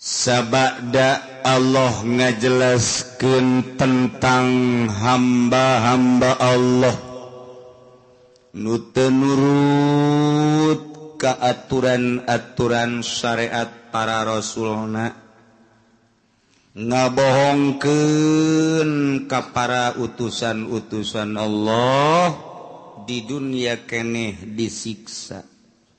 Sabada Allah ngajelaskeun tentang hamba-hamba Allah nu teu nurut ka aturan-aturan syariat para rasulna, ngabohongkeun ka para utusan-utusan Allah, di dunia keneh disiksa.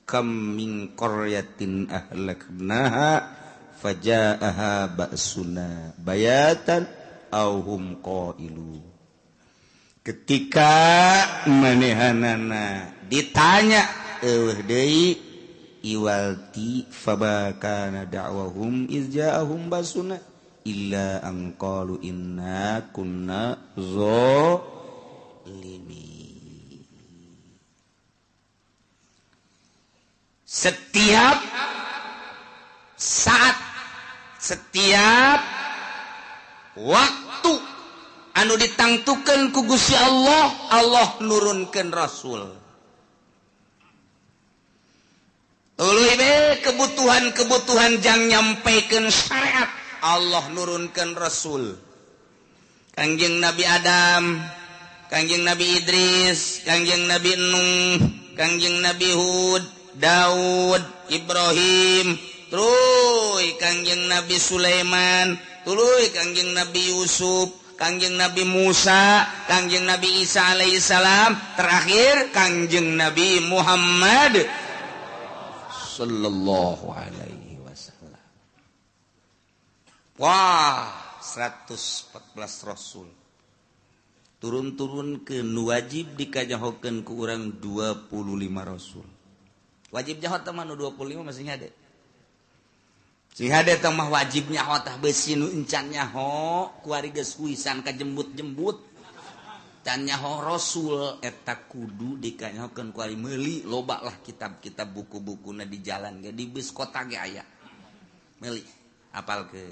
Kam min qaryatin ahlaknaha fajaaha ba'suna bayatan aw hum qailu. Ketika manehanana ditanya eueuh deui iwalti fama kana da'wahum iz ja'ahum basuna illa an qalu inna kunna zalimin. Setiap saat, setiap waktu anu ditangtukeun ku Gusti Allah, Allah nurunkeun rasul. Tuluy be kebutuhan-kebutuhan jang nyampaikan syariat, Allah nurunkeun rasul. Kangjeng Nabi Adam, Kangjeng Nabi Idris, Kangjeng Nabi Nuh, Kangjeng Nabi Hud, Daud, Ibrahim, tuluy Kangjeng Nabi Sulaiman, tuluy Kangjeng Nabi Yusuf, Kangjeng Nabi Musa, Kangjeng Nabi Isa alaihissalam, terakhir Kangjeng Nabi Muhammad sallallahu alaihi wasallam. Wah, 114 rasul turun-turun ke nu wajib dikajahokeun ku urang 25 rasul. Wajib nyaho teh mah nu 25 masih hade. Sing hade teh mah wajib nyaho tah beusi nu encan nyaho kuari geus huisan kajembut-jembut. Can nyaho rasul eta kudu dikanyahokeun kuari meuli loba lah kitab-kitab buku-bukuna di jalan ge di bus kota ge aya. Meuli apal ke.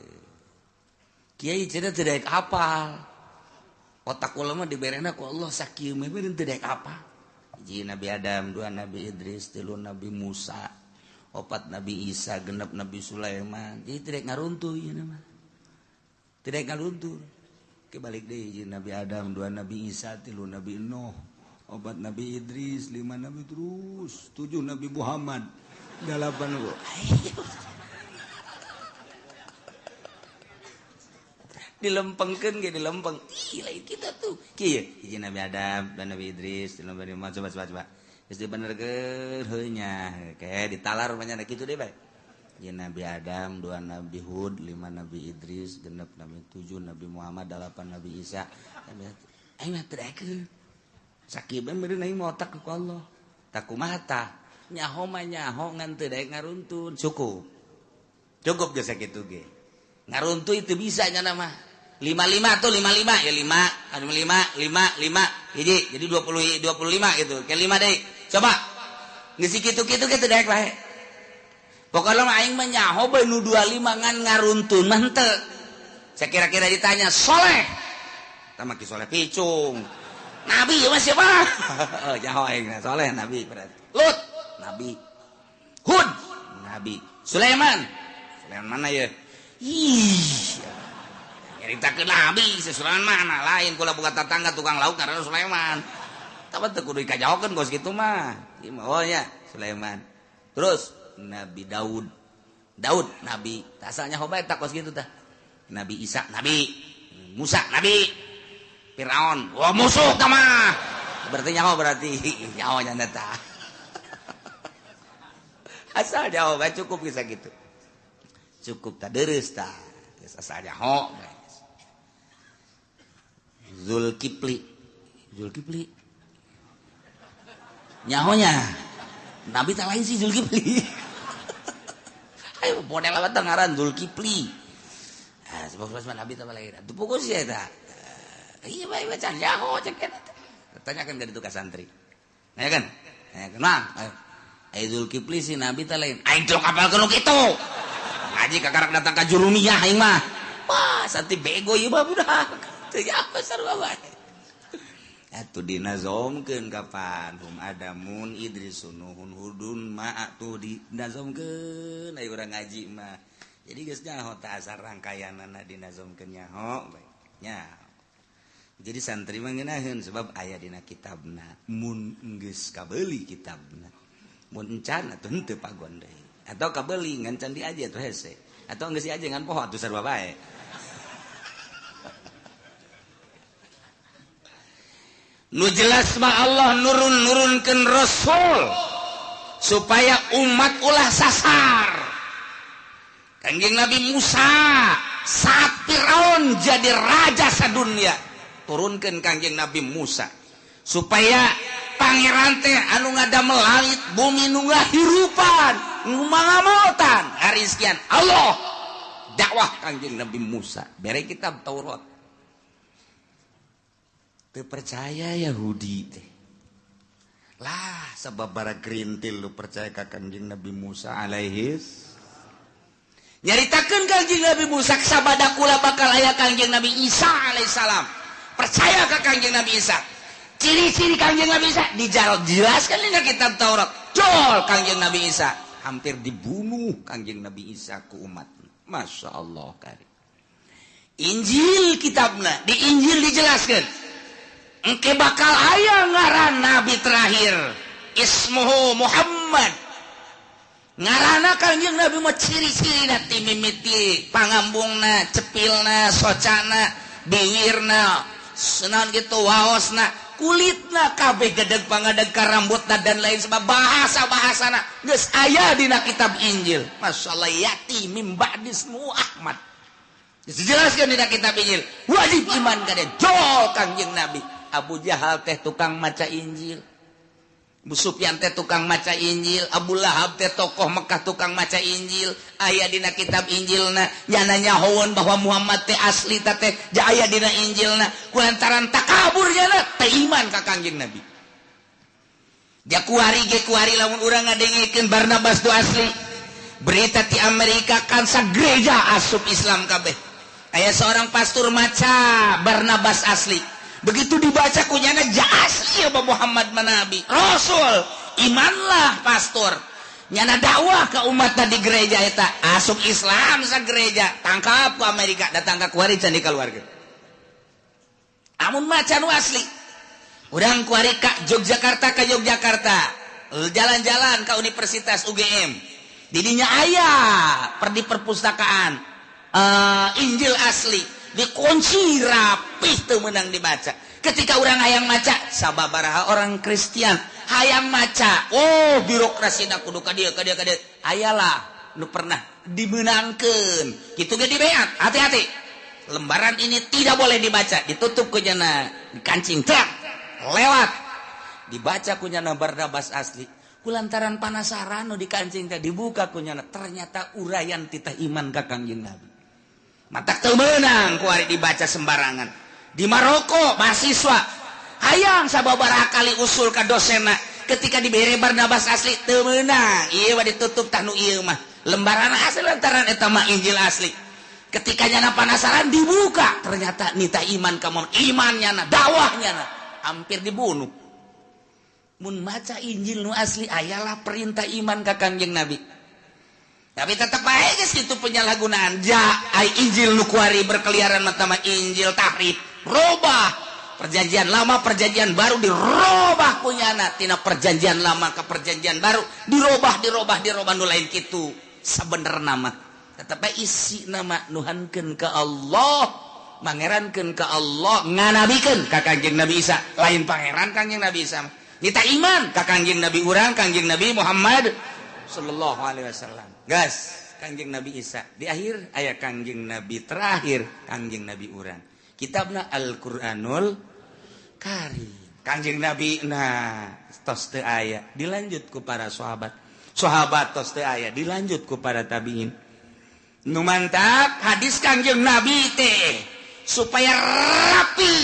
Kiai cenah teu daek apal. Otak ulama diberena ku Allah sakieu mah teu daek apal. Hiji Nabi Adam, dua Nabi Idris, tilu Nabi Musa, opat Nabi Isa, genep Nabi Sulaiman. Jadi tidak ngaruntuh ieu mah. Tidak ngaruntuh. Ke balik deui hiji Nabi Adam, dua Nabi Isa, tilu Nabi Nuh, opat Nabi Idris, lima Nabi terus, tujuh Nabi Muhammad, delapan dilempengkeun ge dilempeng. Ih, lain kita tuh. Kieu hiji Nabi Adam dan Nabi Idris, tilu Nabi Muhammad, coba coba coba. Geus dibenerkeun heuh nya, kayak ditalar rupanya kitu deui bae. Hiji Nabi Adam, dua Nabi Hud, lima Nabi Idris, genep Nabi, tujuh Nabi Muhammad, delapan Nabi Isa. Aing mah teu daekeun. Sakieu bae meureun aing mah otak ku Allah. Tak kumaha tah? Nyaho mah nyaho ngan teu daek ngaruntun. Cukup. Cukup geus sakitu ge. Ngaruntuh itu bisa nya mah. 55 tuh 55 ya 5 5 5 5 hiji jadi 20 25 gitu. Ke 5 deui. Coba. Geus kitu-kitu ge teu daek bae. Pokokna mah aing mah nyaho bae nu 25 ngan ngaruntun mah henteu. Sakira-kira ditanya soleh. Tah mah ki soleh picung. Nabi mah siapa? Oh, nyaho aing soleh nabi berarti. Lut nabi. Hud nabi. Sulaiman. Sulaiman mana ya? Ih. Nyaritakeun nabi si Sulaiman mana lain kula buka tetangga tukang lauk karena Sulaiman. Tapi teu kudu dikajahokeun kos kitu mah. Ieu mah oh nya Sulaiman. Terus Nabi Daud. Daud nabi. Asalnya hoba eta kos kitu tah. Nabi Isa nabi, Musa nabi. Firaun, wah musuh tah mah. Berarti nyaho berarti nyaho nya tah. Asal nyaho bae cukup bisa gitu. Cukup tah dereus tah. Geus asal nyaho. Zulkifli. Zulkifli. Nyahonya. Nabi tak lain sih Zulkifli. Ayo model apa tah ngaran Zulkifli. Ah sebab Nabi tak lain. Atuh pukul sih eta. Iya bae baca nyaho cek eta. Tanyakan ka ditu ka santri. Nanya kan? Nanya kan? Mang. Ayo Zulkifli sih Nabi tak lain. Aing teu kapal nu kitu. Ngaji kakarak datang ka Jurumiyah aing mah. Wah, santri bego ieu mah budak. Teu apa sarua bae. Atuh dinazomkeun kapan hum adamun Idris nuhun hudun ma atuh dinazomkeun aya urang ngaji mah. Jadi geus nyaho tah asal rangkaianana dinazomkeun nyaho bae nya. Jadi santri mah ngeunaheun sebab aya dina kitabna. Mun geus kabeuli kitabna, mun encan atuh henteu pagon deui, atau kabeuli ngan can diaji atuh hese, atau geus diaji ngan poho atuh sarua bae. Nu jelas mah Allah nurun-nurunkeun rasul supaya umat ulah sasar. Kangjeng Nabi Musa saat Firaun jadi raja sadunia, turunkan Kangjeng Nabi Musa supaya pangeran teh anu ngadamel langit bumi nu ngahirupan nu mangamotan hari sekian Allah dakwah Kangjeng Nabi Musa bere kitab Taurat. Teu percaya Yahudi teh lah sebab bara gerintil lu percaya ka Kangjeng Nabi Musa alaihis. Nyaritakeun Kangjeng Nabi Musa sabada kula bakal aya Kangjeng Nabi Isa alaihissalam. Percaya ka Kangjeng Nabi Isa. Ciri-ciri Kangjeng Nabi Isa dijelaskan dina kitab Taurat. Jol Kangjeng Nabi Isa hampir dibunuh Kangjeng Nabi Isa ku umat. Masya Allah kari. Injil kitabna, di Injil dijelaskan engke bakal aya ngaran nabi terakhir ismuhu Muhammad. Ngaranna Kangjeng Nabi mah ciri-cirina ti mimiti pangambungna, cepilna, socana, biwirna, senaon gitu waosna, kulitna kabeh gedeg pangadeg ka rambutna dan lain sebab bahasa-bahasana geus aya dina kitab Injil. Masyaallah yati mim ba'dismu Ahmad. Dijelaskeun dina kitab Injil, wajib iman ka dia. Jol Kangjeng Nabi. Abu Jahal teh tukang maca Injil, Abu Sufyan teh tukang maca Injil, Abu Lahab teh tokoh Mekah tukang maca Injil. Aya dina kitab Injilna nyana nyahoeun bahwa Muhammad teh asli ta teh ja aya dina Injilna. Kulantaran takabur nyana teh iman ka Kangjeng Nabi. Ja kuari ge kuari lamun urang ngadengekeun Barnabas tu asli. Berita ti Amerika kan sagereja asup Islam kabeh. Aya seorang pastor maca Barnabas asli. Begitu dibaca kunyana ja asli ya Muhammad manabi Rasul, imanlah pastor. Nyana dakwah ke umat di gereja eta asup Islam sa gereja, tangkap ke Amerika, datang ka kuari can dikaluarkeun. Amun maca nu asli. Urang kuari ka Yogyakarta ka Yogyakarta, jalan-jalan ka Universitas UGM. Didinya aya per di perpustakaan Injil asli dikunci rapih teu meunang dibaca. Ketika orang hayang maca sababaraha orang Kristian hayang maca, oh birokrasina kudu ka dieu ka dieu ka dieu. Ayalah nu pernah dimeunangkeun. Kitu ge dibeat, hati-hati. Lembaran ini tidak boleh dibaca, ditutup ku nyana, dikancing truk, lewat. Dibaca ku nyana Barnabas asli. Kulantaran panasaran nu dikancing teh dibuka ku nyana, ternyata uraian titah iman ka Kangjeng Nabi. Matak teu meunang ku ari dibaca sembarangan. Di Maroko mahasiswa hayang sababaraha kali usul ka dosenna, ketika dibere Barnabas asli teu meunang. Ieu mah ditutup tah nu ieu mah. Lembaran asli lantaran eta mah Injil asli. Ketika nyana panasaran dibuka, ternyata nita iman ka Muhammad, iman nyana, dakwah nyana hampir dibunuh. Mun maca Injil nu asli ayalah perintah iman ka Kangjeng Nabi. Tapi tetap bae geus kitu penyalahgunaan. Ja ai Injil nu kuari berkeliaran mah tama Injil tahrif, robah perjanjian lama perjanjian baru dirobah kunyana tina perjanjian lama ke perjanjian baru dirobah dirobah dirobah nu lain kitu sabenerna mah. Tetep bae isi nama nuhankeun ka Allah, mangerankeun ka Allah, nganabikeun ka Kangjeng Nabi Isa, lain pangeran Kangjeng Nabi Isa. Nita iman ka Kangjeng Nabi urang Kangjeng Nabi Muhammad sallallahu alaihi wasallam. Gas Kangjeng Nabi Isa di akhir aya Kangjeng Nabi terakhir Kangjeng Nabi urang. Kitabna Al-Qur'anul Karim. Kangjeng Nabi nah tos teu aya dilanjut ku para sahabat. Sahabat tos teu aya dilanjut ku para tabiin. Nu mantap hadis Kangjeng Nabi teh supaya rapi.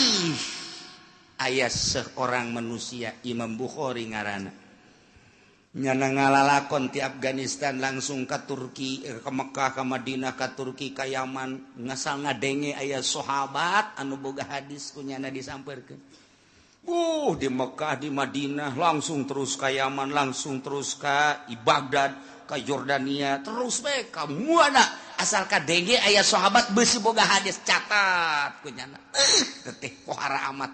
Aya seorang manusia Imam Bukhari ngaranna. Nyana ngalalakon ti Afghanistan langsung ka Turki, ke Mekah, ka Madinah, ka Turki, ka Yaman, ngasal ngadenge aya sahabat anu boga hadis ku nyana disampeurkeun. Di Mekah, di Madinah, langsung terus ka Yaman, langsung terus ka Baghdad, ka Jordania, terus bae ka muana Asal kadenge aya sahabat besi boga hadis, catat ku nyana. Teteh pohara amat.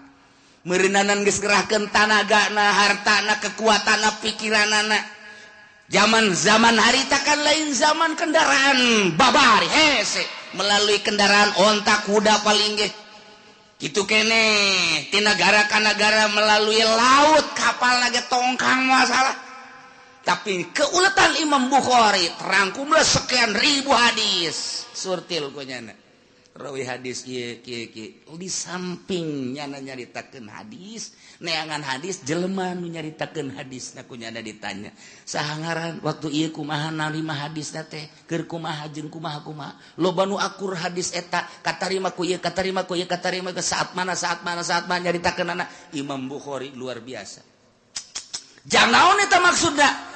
Meureunanan geus ngerahkeun tanagana, hartana, kekuatanna, pikiranana. Zaman-zaman harita kan lain zaman kendaraan babari hese, melalui kendaraan onta, kuda paling ge. Gitu kene ti negara ka negara melalui laut, kapal lagi tongkang masalah. Tapi keuletan Imam Bukhari terangkumlah sekian ribu hadis. Surtil ku nyana. Rawi hadis ieu kieu kieu. Di samping nyana nyaritakeun hadis, neangan hadis jelema nu nyaritakeun hadis na ku nyana ditanya. Saha ngaran, waktu ieu kumaha narima hadis teh, keur kumaha jeung kumaha kumaha. Loba nu akur hadis eta, katarima ku ieu, katarima ku ieu, katarima ke saat mana, saat mana, saat mana nyaritakeunana. Imam Bukhari luar biasa. Jangan naon eta maksudna?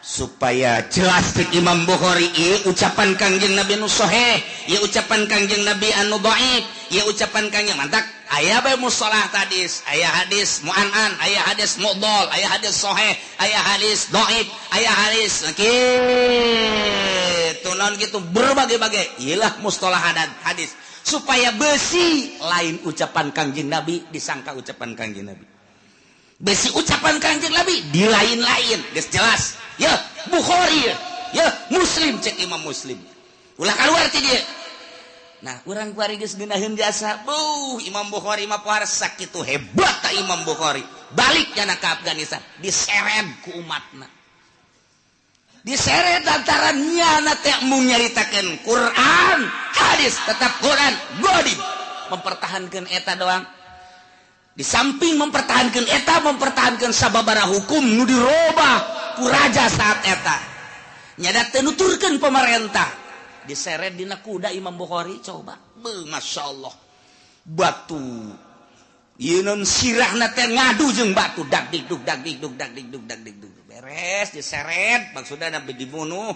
Supaya jelas cek Imam Bukhari, ieu ucapan Kangjeng Nabi nu sahih, ieu ucapan Kangjeng Nabi anu dhaif, ieu ucapan Kangjeng mantak aya bae mustalah hadis, aya hadis mu'an'an, aya hadis mudhal, aya hadis sahih, aya hadis dhaif, aya hadis kitu naon gitu berbagai-bagai. Iyalah mustalah hadis supaya besi lain ucapan Kangjeng Nabi disangka ucapan Kangjeng Nabi. Besi ucapan Kangjeng Nabi di lain-lain geus jelas. Ya Bukhari ya, ya Muslim, cek Imam Muslim. Ulah keluar ti dia. Nah, urang kuari geus ngeunaheun jasa. Buh, Imam Bukhari mah pohara sakitu hebat ta Imam Bukhari. Balik nyana ka Afghanistan, diseret ku umatna. Diseret lantaran nyana teh embung nyaritakeun Quran, hadis tetap Quran, godin mempertahankan eta doang. Di samping mempertahankan eta, mempertahankan sababara hukum nu dirobah ku raja saat eta. Nyada teu nuturkeun pemerintah. Diseret dina kuda Imam Bukhari, coba. Beuh, Masya Allah. Batu. Ieu non sirahna teh ngadu jeung batu, dak dikduk dak dikduk dak dikduk dak dikduk. Beres diseret, maksudna nabi dibunuh.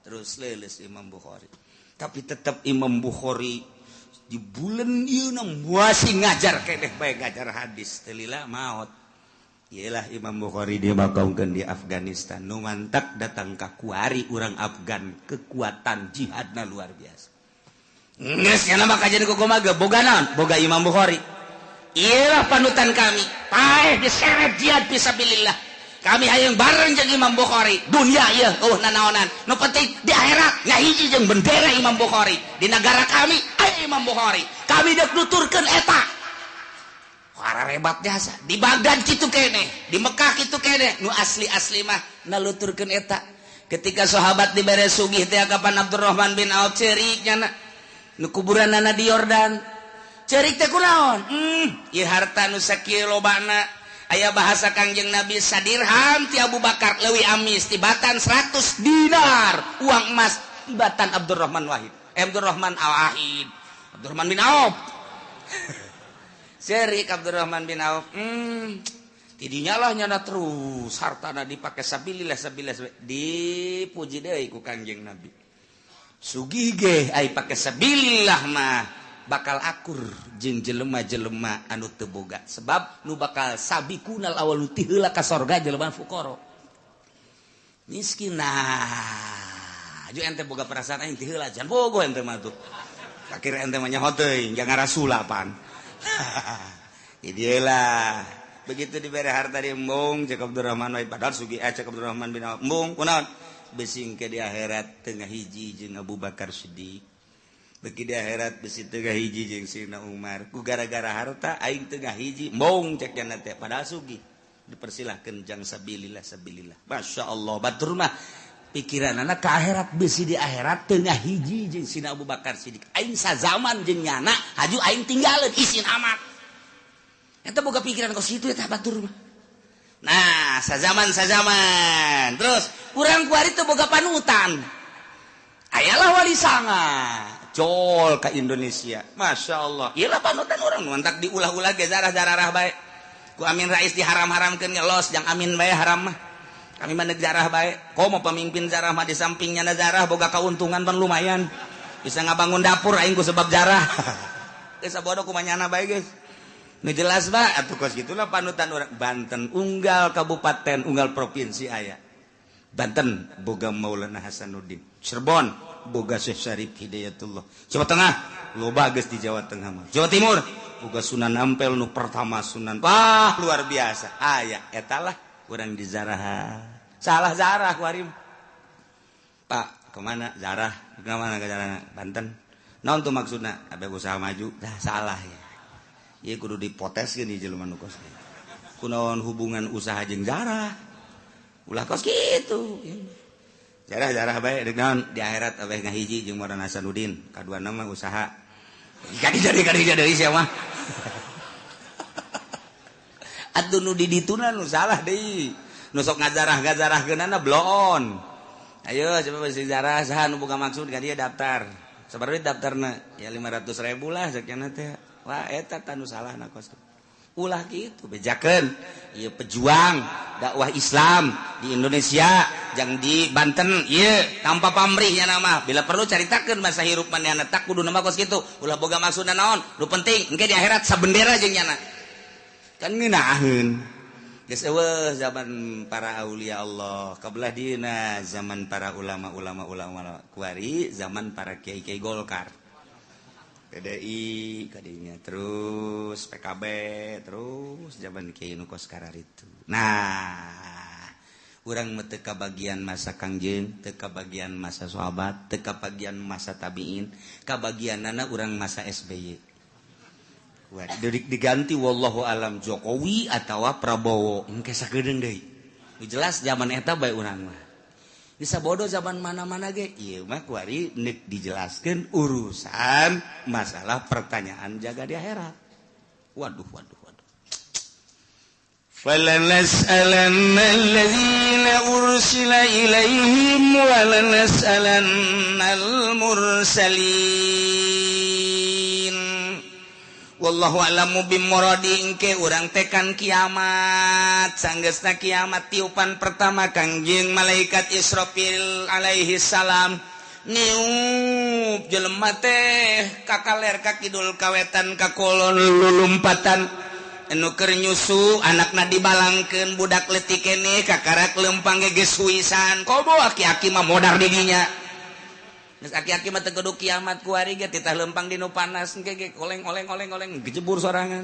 Terus leuleus Imam Bukhari. Tapi tetap Imam Bukhari di bulan ieu masih ngajar keneh bae, ngajar hadis teu lila maot. Iyalah Imam Bukhari dimakamkan di Afghanistan. Nu mantak datang ka kuari urang Afgan, kekuatan jihadna luar biasa. Geus nya mah kajian ku kumaha boga naon? Boga Imam Bukhari. Iyalah panutan kami. Paeh diseret jihad fisabilillah. Kami hayang bareng jeung Imam Bukhari. Dunia ieu eueuh nanaonan. Nu penting di akhirat ngahiji jeung bendera Imam Bukhari. Di negara kami aya Imam Bukhari. Kami dek nuturkeun eta. Para hebat jasa di Baghdad kitu kene, di Mekah kitu kene, nu asli-asli mah naluturkeun eta. Ketika sahabat dibere sugih teh kapan Abdurrahman bin Auf ceurik nyana nu kuburanana di Yordan. Ceurik teh kunaon? Ieu harta nu sakieu lobana. Aya bahasa Kangjeng Nabi sadirham ti Abu Bakar leuwih amis tibatan 100 dinar uang emas tibatan Abdurrahman Wahid. Abdurrahman Al-Wahid. Abdurrahman bin Auf. Serik Abdurrahman bin Auf. Tidinya lah nyana terus hartana dipake sabilillah sabilillah, dipuji deui ku Kangjeng Nabi. Sugih ge ai pake sabilillah mah bakal akur jeung jelema-jelema anu teu boga, sebab nu bakal sabiqunal awal ti heula ka sorga jelema fuqara. Miskin, nah ju ente boga perasaan aing ti heula jan bogo ente mah tuh. Akhir ente mah nyaho teuing jangan rasulapan. Idilah begitu diberi harta di embung cek Abdurrahman wae, padahal sugih, cek Abdurrahman bin Auf embung kunaon besing ke di akhirat tengah hiji jeung Abu Bakar Siddiq, beki di akhirat besi tengah hiji jeung Sayyidina Umar ku gara-gara harta aing tengah hiji embung cek nya teh, padahal sugih dipersilahkeun jang sabilillah sabilillah. Masya Allah, batur mah pikiran anak ke akhirat besi di akhirat tengah hiji jeung Sayyidina Abu Bakar Siddiq, aing sazaman jeung nyana haju aing tinggalin isin amat. Eta boga pikiran kos kitu eta batur mah. Nah, sazaman sazaman terus urang kuari teu boga panutan. Ayalah Wali Sanga jol ke Indonesia, Masya Allah. Iyalah panutan orang mantak diulah-ulah ge zarah-zarah bae ku Amin Rais diharam-haramkeun, ngelos jang Amin bae haram mah. Kami mah zarah bae. Komo pemimpin zarah mah di sampingnya na zarah boga keuntungan pan lumayan, bisa ngabangun dapur aing ku sebab jarah. Geus sabodo kumanyana bae geus. Nu jelas mah atuh kos gitulah panutan urang. Banten unggal kabupaten, unggal provinsi aya. Banten boga Maulana Hasanuddin, Cirebon Boga Syekh Syarif Hidayatullah. Jawa Tengah loba geus di Jawa Tengah mah. Jawa Timur boga Sunan Ampel nu pertama Sunan. Wah, luar biasa. Aya eta lah urang dizarah. Salah zarah kuari. Pak, kemana zarah? Kemana ke zarah? Banten. Naon tuh maksudna? Abe usaha maju. Dah salah ya. Ieu kudu dipoteskeun ieu jelema nu kos. Kunaon hubungan usaha jeung zarah? Ulah kos kitu. Jarah-jarah bae deuk naon di akhirat abeh ngahiji jeung Maulana Hasanuddin. Kaduana mah usaha. Kadinya deui kadinya deui sia mah. Atuh nu di dituna nu salah deui. Nu sok ngajarah-ngajarahkeunana bloon. Ayo coba bisi jarah saha nu boga maksud ka dia daftar. Sabaraha duit daftarna? Ya 500.000 lah sakieu teh. Wah eta tah nu salahna kos. Ulah gitu bejakeun ieu pejuang dakwah Islam di Indonesia jang di Banten ieu tanpa pamrihnya nama bila perlu caritakeun masa hirup manehna tak kudu nama kos kitu ulah boga maksudna naon nu penting engke di akhirat sabendera jeung nyana kan ngeunaheun geus eueuh zaman para aulia Allah kabelah dieuna zaman para ulama-ulama ulama kuari zaman para kiai-kiai Golkar PDI kadinya terus PKB terus zaman kiai nu kos kararitu. Nah, urang mah teu kabagian masa Kangjeng, teu kabagian masa sahabat, teu kabagian masa tabiin, kabagianana urang masa SBY. Wah, diganti wallahu alam Jokowi atawa Prabowo engke sakedeung deui. Jelas zaman eta bae urang mah. Bisa bodoh zaman mana-mana ge ieu mah kuari nek dijelaskeun urusan masalah pertanyaan jaga di akhirat. Waduh waduh waduh. فَلَنَسْأَلَنَّ الَّذِينَ أُرْسِلَ إِلَيْهِمْ وَلَنَسْأَلَنَّ الْمُرْسَلِينَ. Wallahu a'lamu bimuradi engke urang tekan kiamat sanggeusna kiamat tiupan pertama Kangjeng malaikat Israfil alaihi salam niup jelema teh kakaler ka kidul kawetan ka kolon lulumpatan anu keur nyusu anakna dibalangkeun budak leutik keneh kakarak lempang ge geus huisan komo aki-aki mah modar di dinya. Geus aki-aki mah teu kudu kiamat kuari ge titah lempang di nu panas engke ge oleng oleng oleng oleng gejebur sorangan.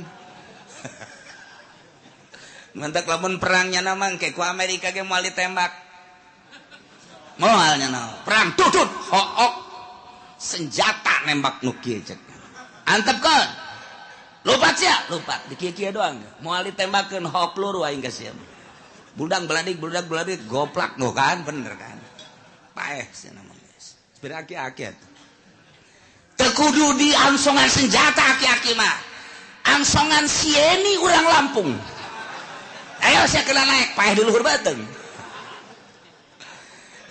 Mantak lamun perangnya nama engke ku Amerika ge moal ditembak. Moal nya naon. Perang tutut hook senjata nembak nu kieu cek. Antepkeun. Lupat sia, lupat di kieu-kieu doang. Moal ditembakeun hook peluru aing ka sia. Buldang beladik goplak nu kan bener kan. Paeh sia nama. Aki-aki teu kudu di angsongan senjata aki-aki mah angsongan sieni urang Lampung ayo sia kena naik paeh di luhur beuteung.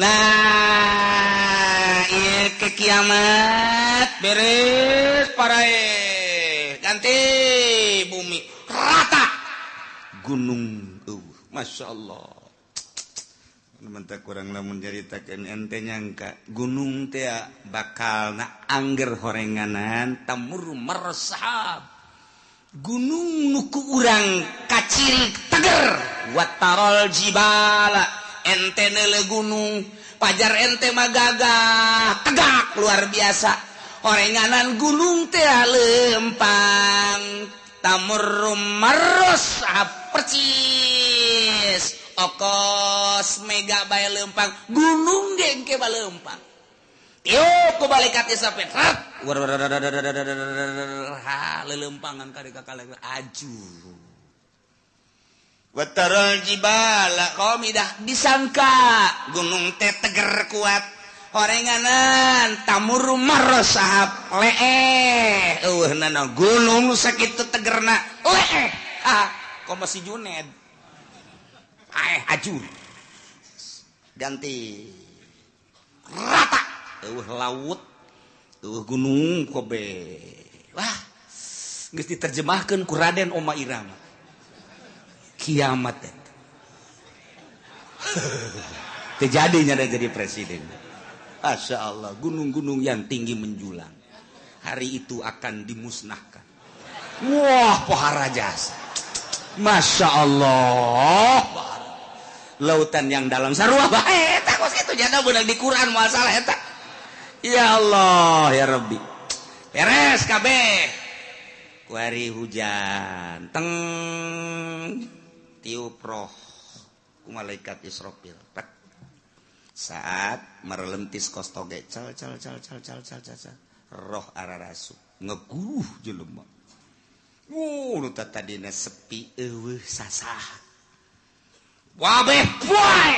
Nah ieu ke kiamat beres parae ganti bumi rata gunung Masya Allah. Mentak kurang lamun caritakeun ente nyangka gunung teh bakal na angger horenganan tamur mersahab gunung nu ku urang kaciri teger watarol jibala ente neule gunung pajar ente mah gagah tegak luar biasa horenganan gunung teh lempang tamur mersahab percis okos mega bae lempang gunung ge engke bae lempang tiup ku malaikat Israfil rat ha lelempangan ka kakale aju wataral jibala qamidah disangka gunung teh teger kuat horenganan tamur marosahab leeh eueuhnana gunung sakitu tegerna leeh ah komo si Juned ajur ganti rata eueuh laut eueuh gunung kobe wah geus diterjemahkeun ku Raden Oma Irama kiamat eta teu jadinya jadi presiden. Masya Allah, gunung-gunung yang tinggi menjulang hari itu akan dimusnahkan. Wah, pohara jasa. Masya Allah, lautan yang dalam sarua bae eta kos kitu jana beunang di Quran moal salah eta. Ya Allah ya Rabbi, beres kabeh. Kuari hujan teng, tiup roh ku malaikat Israfil. Pek. Saat merelentis kos toge, cal cal cal cal cal cal cal cal, roh ararasuk ngeguruh jelema. Wuh, nu tadina sepi, eueuh sasah. Wabeh poe,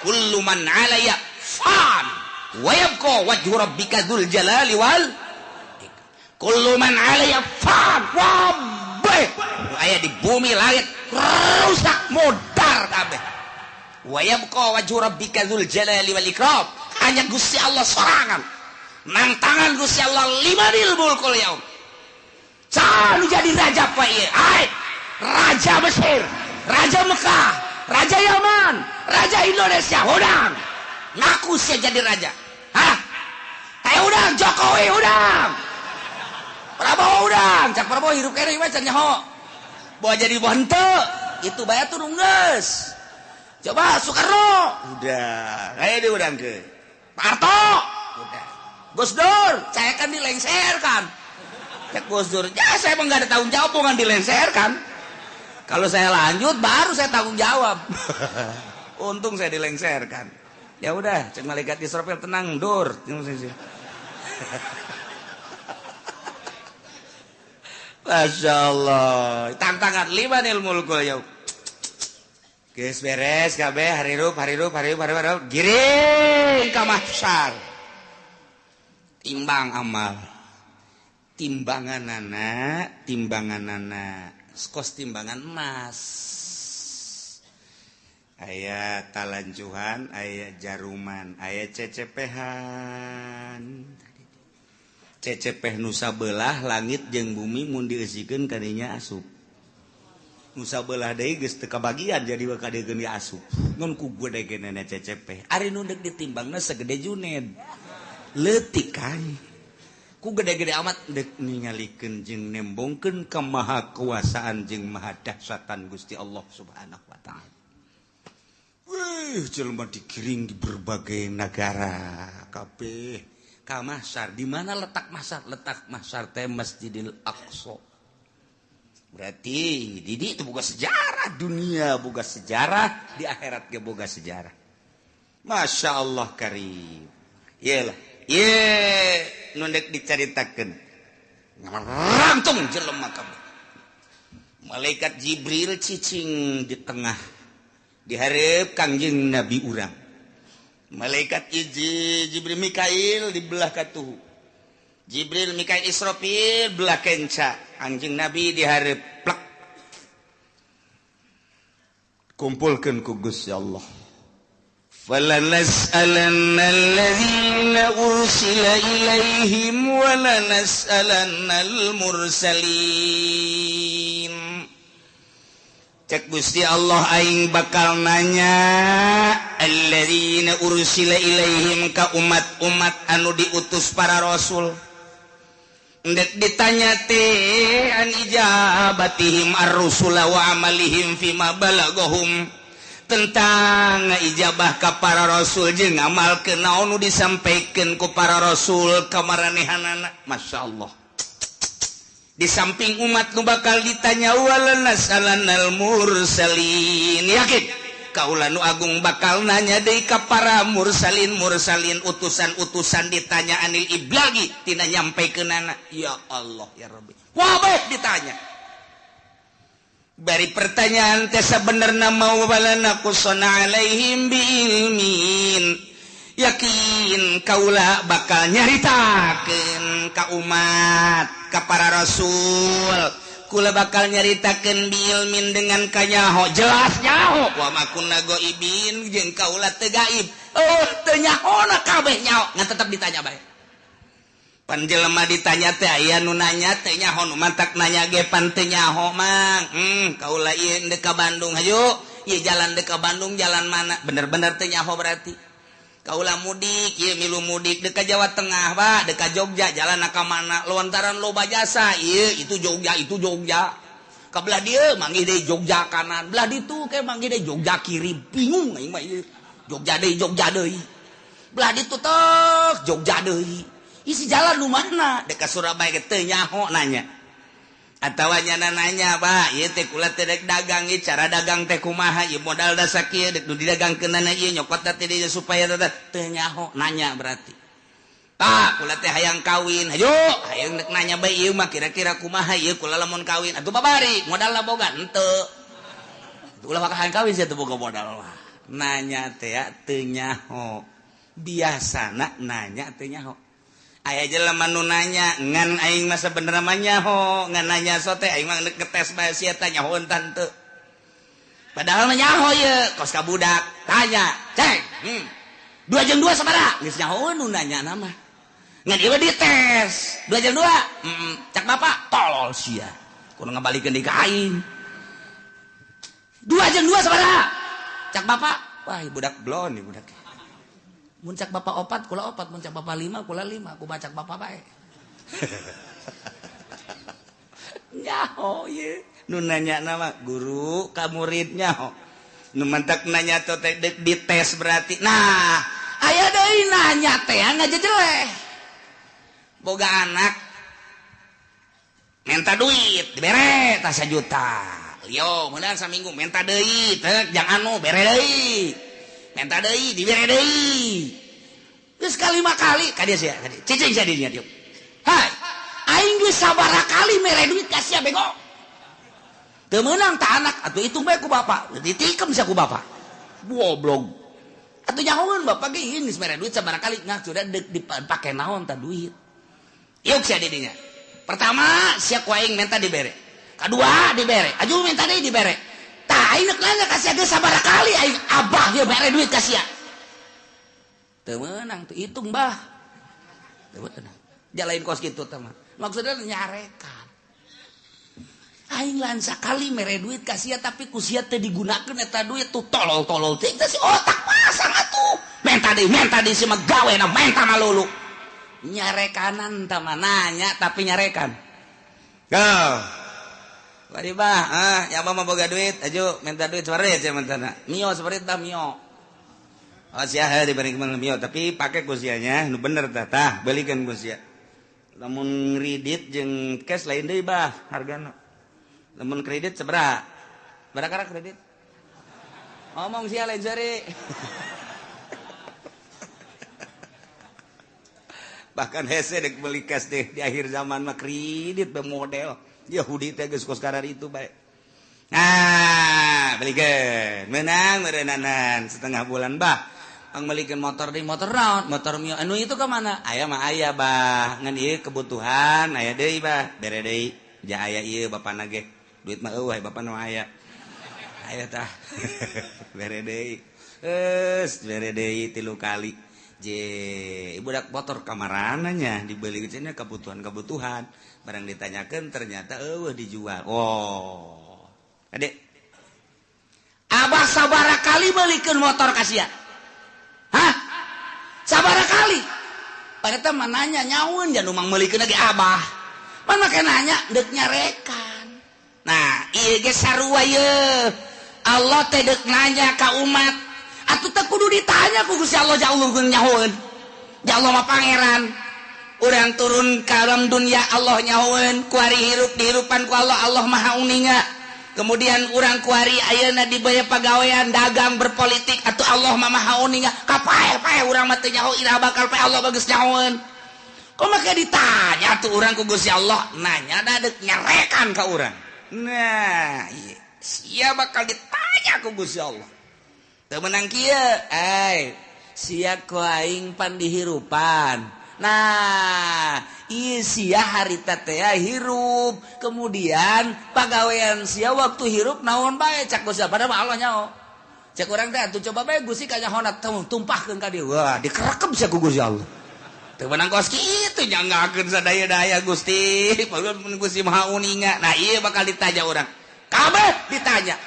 kullu man 'alaiha fan wa yabqa wajhu rabbika dzul jalali wal kullu man 'alaiha fan. Wabeh nu aya di bumi, langit rusak, modar kabeh. Wa yabqa wajhu rabbika dzul jalali wal ikram, hanya Gusti Allah sorangan nang tangan Gusti Allah limanil mulkul yaum. Saha nu jadi raja, Pak? Ieu ai raja Mesir, raja Mekah, raja Yaman, raja Indonesia, hudang ngaku sia jadi raja. Hah? Ayo udang Jokowi, udang Prabowo, udang cak Prabowo hirup kene mah can nyaho bawa jadi henteu itu bae turun geus. Coba Soekarno udah kayak dia udang ke Pak Harto udah, Gus Dur saya kan dilengserkan. Cek Gus Dur ya, saya emang gak ada tanggung jawab, bukan dilengserkan. Kalau saya lanjut baru saya tanggung jawab. Untung saya dilengserkan. Ya udah, cek malaikat Israfil, tenang dur. Masya Allah, tantangan limanil mulkul yaum. Geus beres kabeh, harirup harirup harirup harirup, giring ka mahsyar. Timbang amal. Timbanganana, timbanganana kos timbangan emas. Aya talanjuhan, aya jaruman, aya cecepehan. Cecepeh nusa belah langit jeung bumi mun dieusikeun kadinya asup. Nusa belah deui geus teu kabagian jadi bakal dieun asup. Ngan ku gede-gedena cecepeh. Ari nu deuk ditimbangna segede Juned. Leutik kan. Ku gede-gede amat deuk ningalikeun jeung nembongkeun kemahakuasaan jeung maha dahsyatan Gusti Allah Subhanahu wa taala. Wih, jelema digiring di berbagai negara kabeh ka mahsyar. Di mana letak mahsyar? Letak mahsyar teh Masjidil Aqsa. Berarti di itu boga sejarah dunia, boga sejarah di akhirat ge boga sejarah. Masya Allah karim. Iyalah, ye nu deuk dicaritakeun. Ngarangtung jelema kabeh. Malaikat Jibril cicing di tengah, dihareup Kangjeng Nabi urang. Malaikat hiji Jibril Mikail di belah katuhu. Jibril Mikail Israfil belah kenca. Anjing Nabi dihareup plek. Kumpulkeun ku Gusti Allah. Falanas'alanna alladzina ursila ilaihim wa lanas'alannal mursalin. Cek Gusti Allah, aing bakal nanya alladzina ursila ilaihim ka umat-umat anu diutus para rasul. Ndek ditanya teh an ijabatihim ar-rusula wa amalihim fima balagahum, tentang ijabah ka para rasul jeung ngamalkeun naon nu disampaikeun ku para rasul ka maranehanana. Masya Allah. Di samping umat nu bakal ditanya walanas'alannal mursalin, yakin kaula nu agung bakal nanya deui ka para mursalin mursalin, utusan-utusan, ditanya anil iblagi tina nyampaikeunana. Ya Allah ya Rabbi, wabeh ditanya. Bari pertanyaan teh sabenerna mau walana qusana alaihim biilmin, yakin kaula bakal nyaritakeun ka umat, ka para rasul. Kula bakal nyaritakeun biilmin dengan kanyaho, jelas nyaho. Wa ma kunna ghaibin, jeung kaula teu gaib. Oh, teu nyahona kabeh nyaho, ngan tetep ditanya bae. Pan jelema ditanya teh aya nu nanya teh nyaho, nu mantak nanya ge pan teu nyaho mang. Kaula ieu deuk ka Bandung, hayu. Ieu jalan deuk ka Bandung jalan mana? Bener-bener teu nyaho berarti. Kaula mudik, ieu milu mudik deuk ka Jawa Tengah, Pak, deuk ka Jogja, jalan ka mana? Lontaran loba jasa, ieu itu Jogja, itu Jogja. Ka belah dieu manggih deui Jogja kanan, belah ditu ke manggih deui Jogja kiri, bingung aing mah ieu. Jogja deui, Jogja deui. Belah ditu tek Jogja deui. Isi jalan nu mana? Dek ka Surabaya ge teu nyaho nanya. Atawa nyana nanya, Pak, ieu teh kula teh dek dagang ieu cara dagang teh kumaha ieu modal da sakieu dek nu didagangkeunana ieu nyokot teh dieu supaya teu nyaho nanya berarti. Pak, kula teh hayang kawin. Hayu, hayang dek nanya bae ieu mah kira-kira kumaha ieu kula lamun kawin. Atuh babari, modalna boga henteu. Ulah maka hayang kawin sia teu boga modal lah. Nanya teh teu nyaho. Biasana nanya teu nyaho. Aya jelema nu nanya ngan aing mah sabenerna mah nyaho, ngan nanya sote aing mah ngetes bae sia teh nyaho henteu. Padahal mah nyaho ieu, kos ka budak, tanya, "Ceng, 2 jeung 2 sabaraha?" Geus nyaho nu nanya na mah. Ngan ieu dites, 2 jeung 2. Cak bapak, tolol sia. Kudu ngabalikeun deui ka aing. 2 jeung 2 sabaraha? Cak bapak, wah budak blon nih budak. Mun cak bapak 4, kula 4, mun cak bapak 5, kula 5, kumaha cak bapak bae. Nyaho ieu. Nu nanya nama guru ka murid nyaho. Nu mantak nanya teh dites berarti. Nah, aya deui nanya teh ngajejeleh. Boga anak minta duit dibere tah 1 juta. Lio meunang saminggu minta deui teh jang anu bere deui. Minta deui dibere deui. Geus kalima kali ka dieu sia ka dieu. Cicing sia di dinya dieu. Hai, aing geus sabaraha kali mere duit ka sia bego. Teu meunang ta anak atuh hitung bae ku bapak. Ditikem sia ku bapak. Goblok. Atuh nyahoeun bapak ge geus mere duit sabaraha kali ngah sudah dipake naon ta duit. Yuk sia di dinya. Pertama sia ku aing minta dibere. Kadua dibere. Aju minta deui dibere. Tah aing neuk nanya ka sia geus sabaraha kali aing abah ieu mere duit ka sia. Teu meunang tuh hitung bah. Teu meunang. Jalain kos kitu teh mah. Maksudna nyarekan. Aing lan sakali mere duit ka sia tapi ku sia teu digunakeun eta duit tuh tolol-tolol teh si otak pasang atuh. Menta deui si mah gawena menta malulu. Nyarekanan tah mah nanya tapi nyarekan. Go. Bari bah, ya mah boga duit, aju minta duit separit sia mentana. Mio separit tah mio. Oh sia heuh diberi mio tapi pake ku sianya nu bener tah tah belikeun ku sia. Lamun kredit jeung cash lain deui bah hargana. Lamun kredit sabaraha? Barakara kredit? Ngomong sia lain seri. Bahkan hese dek beli cash deh di akhir zaman mah kredit be model Yahudi teh geus kos karar itu bae. Nah, belikeun. Menang meureunnanan setengah bulan bah. Pang belikeun motor deui motor naon? Motor Mio. Anu itu ka mana? Aya mah aya bah. Ngan ieu kebutuhan aya deui bah. Bere deui. Ja aya ieu bapana ge. Duit mah eueuh bapana mah aya. Aya tah. Bere deui. Geus bere deui 3 kali. Je, budak motor kamarananya dibeli cenah kebutuhan-kebutuhan. Barang ditanyakeun ternyata eueuh dijual. Oh. Adek. Abah sabaraha kali belikeun motor ka sia? Hah? Sabaraha kali? Padahal mah nanya nyaun jan umang meulikeun lagi abah. Mana make nanya deuk nyarekan. Nah, ieu ge sarua ye. Allah teh deuk nanya ka umat. Atuh teh kudu ditanya ku Gusti Allah ja Allah nyahoeun. Ja Allah mah pangeran. Urang turun ka alam dunia Allah nyahoeun, kuari hirup dihirupan ku Allah, Allah Maha Uninga. Kemudian urang kuari ayeuna dibaya pagawean dagang berpolitik atuh Allah mah Maha Uninga. Kapae-pae urang mah teu nyaho iraha bakal pae Allah bagus nyahoeun. Kok make ditanya tuh urang ku Gusti Allah, nanya da deuk nyarekan ka urang. Nah, ieu sia bakal ditanya ku Gusti Allah. Teu meunang kieu, ai sia ku aing pan dihirupan. Nah, ieu sia harita teh hirup, kemudian pagawean sia waktu hirup naon bae cak Gusti padahal Allah nyaho. Cek urang teh atuh coba bae Gusti ka nyahona tumpahkeun ka dieu. Wah, dikerekep sia ku Gusti Allah. Teu meunang kos kitu nyanggakeun sadaya-daya Gusti, padahal Gusti Maha Uninga. Nah, ieu bakal ditanya urang. Kabeh ditanya.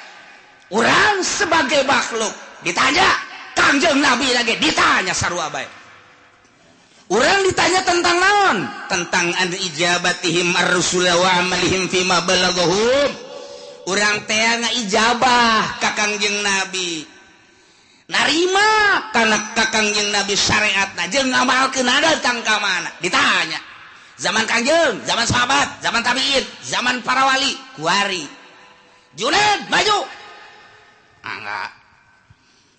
Urang sebagai makhluk ditanya, Kangjeng Nabi lagi ditanya sarua bae. Urang ditanya tentang naon? Tentang an ijabatihim ar-rusul wa amalihim fima balaghahum. Urang teh ngaijabah ka Kangjeng Nabi. Narima kana ka Kangjeng Nabi syariatna jeung ngamalkeun datang ka mana? Ditanya. Zaman Kangjeng, zaman sahabat, zaman tabiin, zaman para wali, kuari. Juned maju. Enggak.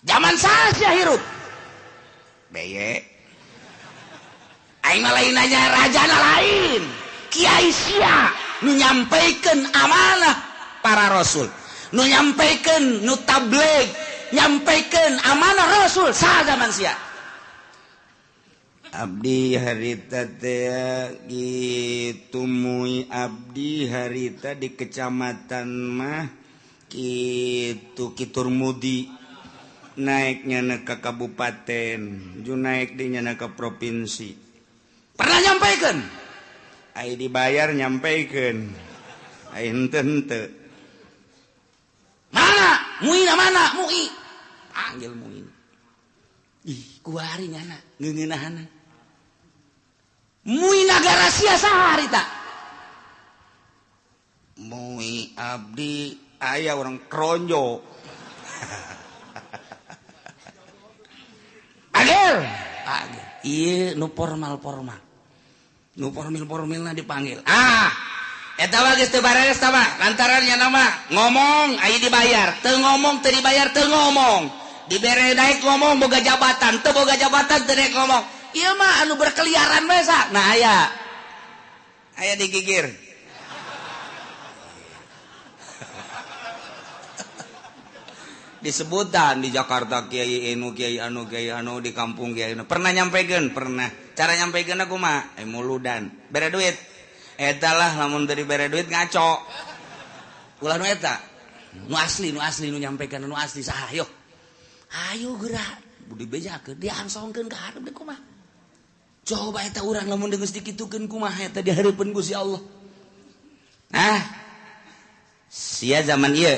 Zaman saha hirup? Beye. Aing mah lain nanya rajana lain. Kiai sia nu nyampaikan amanah para rasul, nu nyampaikan, nu tabligh, nyampaikan amanah rasul saha zaman sia? Abdi harita teh gitu mui, abdi harita di kecamatan mah kitu Kiturmudi, naiknya ke kabupaten ju, naik di nyana ke provinsi. Pernah nyampaikan? Ai dibayar nyampaikan, ai henteu henteu. Mana muina, mana mui? Panggil mui. Ih, kuari nyana ngeungeunahana mui nagara sia saha harita? Mui abdi aya orang Kronjo. Panggil, panggil. Iya, nu formal formal, nu formil formilna dipanggil. Ah, eta mah geus teu bareres tah mah, lantaran nya nama ngomong aya dibayar, teu ngomong teu dibayar, teu ngomong. Dibere naik ngomong boga jabatan, teu boga jabatan teu naik ngomong. Ieu mah anu berkeliaran bae sa. Nah aya. Aya digigir. Disebutan di Jakarta kiai anu kiai anu kiai anu, di kampung kiai anu. Pernah nyampaikan? Pernah. Cara nyampaikan aku mah muludan bere duit. Eta lah lamun teu dibere duit ngaco. Ulah nu eta. Nu asli, nu asli, nu nyampaikan nu asli saha yo. Ayo gerak budi bejakeun diangsongkeun ka hareup deui kumaha. Coba eta urang lamun geus dikitukeun kumaha eta di hareupeun Gusti Allah. Nah, sia zaman ieu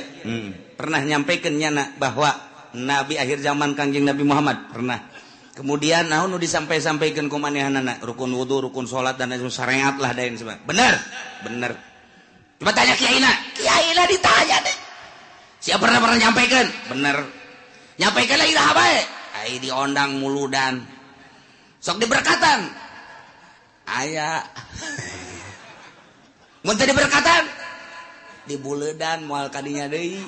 pernah nyampaikan nyana bahwa nabi akhir zaman Kangjeng Nabi Muhammad? Pernah. Kemudian naon nu disampai-sampaikeun ku manehanana? Rukun wudu, rukun salat dan lain syariat lah dain sebagainya. Bener? Bener. Coba tanya kiaina. Kiaina ditanya deh. Siapa pernah pernah nyampaikan? Bener. Nyampaikan lagi dah bae. Ai diondang muludan. Sok diberkatan. Aya. Mun teu diberkatan dibuledan moal kadinya deui.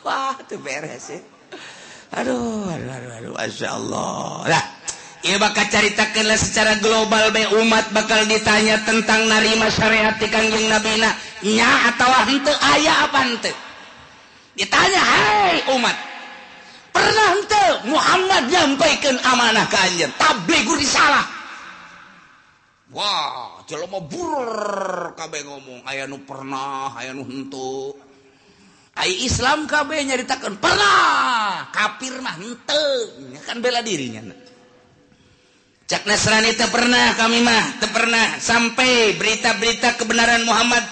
Wah, teu beres ya. Aduh, aduh, aduh, aduh, Masya Allah. Lah, ieu bakal caritakeun lah secara global bae umat bakal ditanya tentang narima syariat ti Kangjeng Nabina nya atawa henteu, aya apa henteu. Ditanya, "Hai umat, pernah henteu Muhammad nyampaikeun amanah ka anjeun? Tabligh risalah." Wah, jelema burr kabeh ngomong, aya nu pernah, aya nu henteu. Ai Islam kabeh nyaritakeun pernah, kafir mah henteu, kan bela dirinya. Cak Nasrani teu pernah, kami mah teu pernah sampai berita-berita kebenaran Muhammad,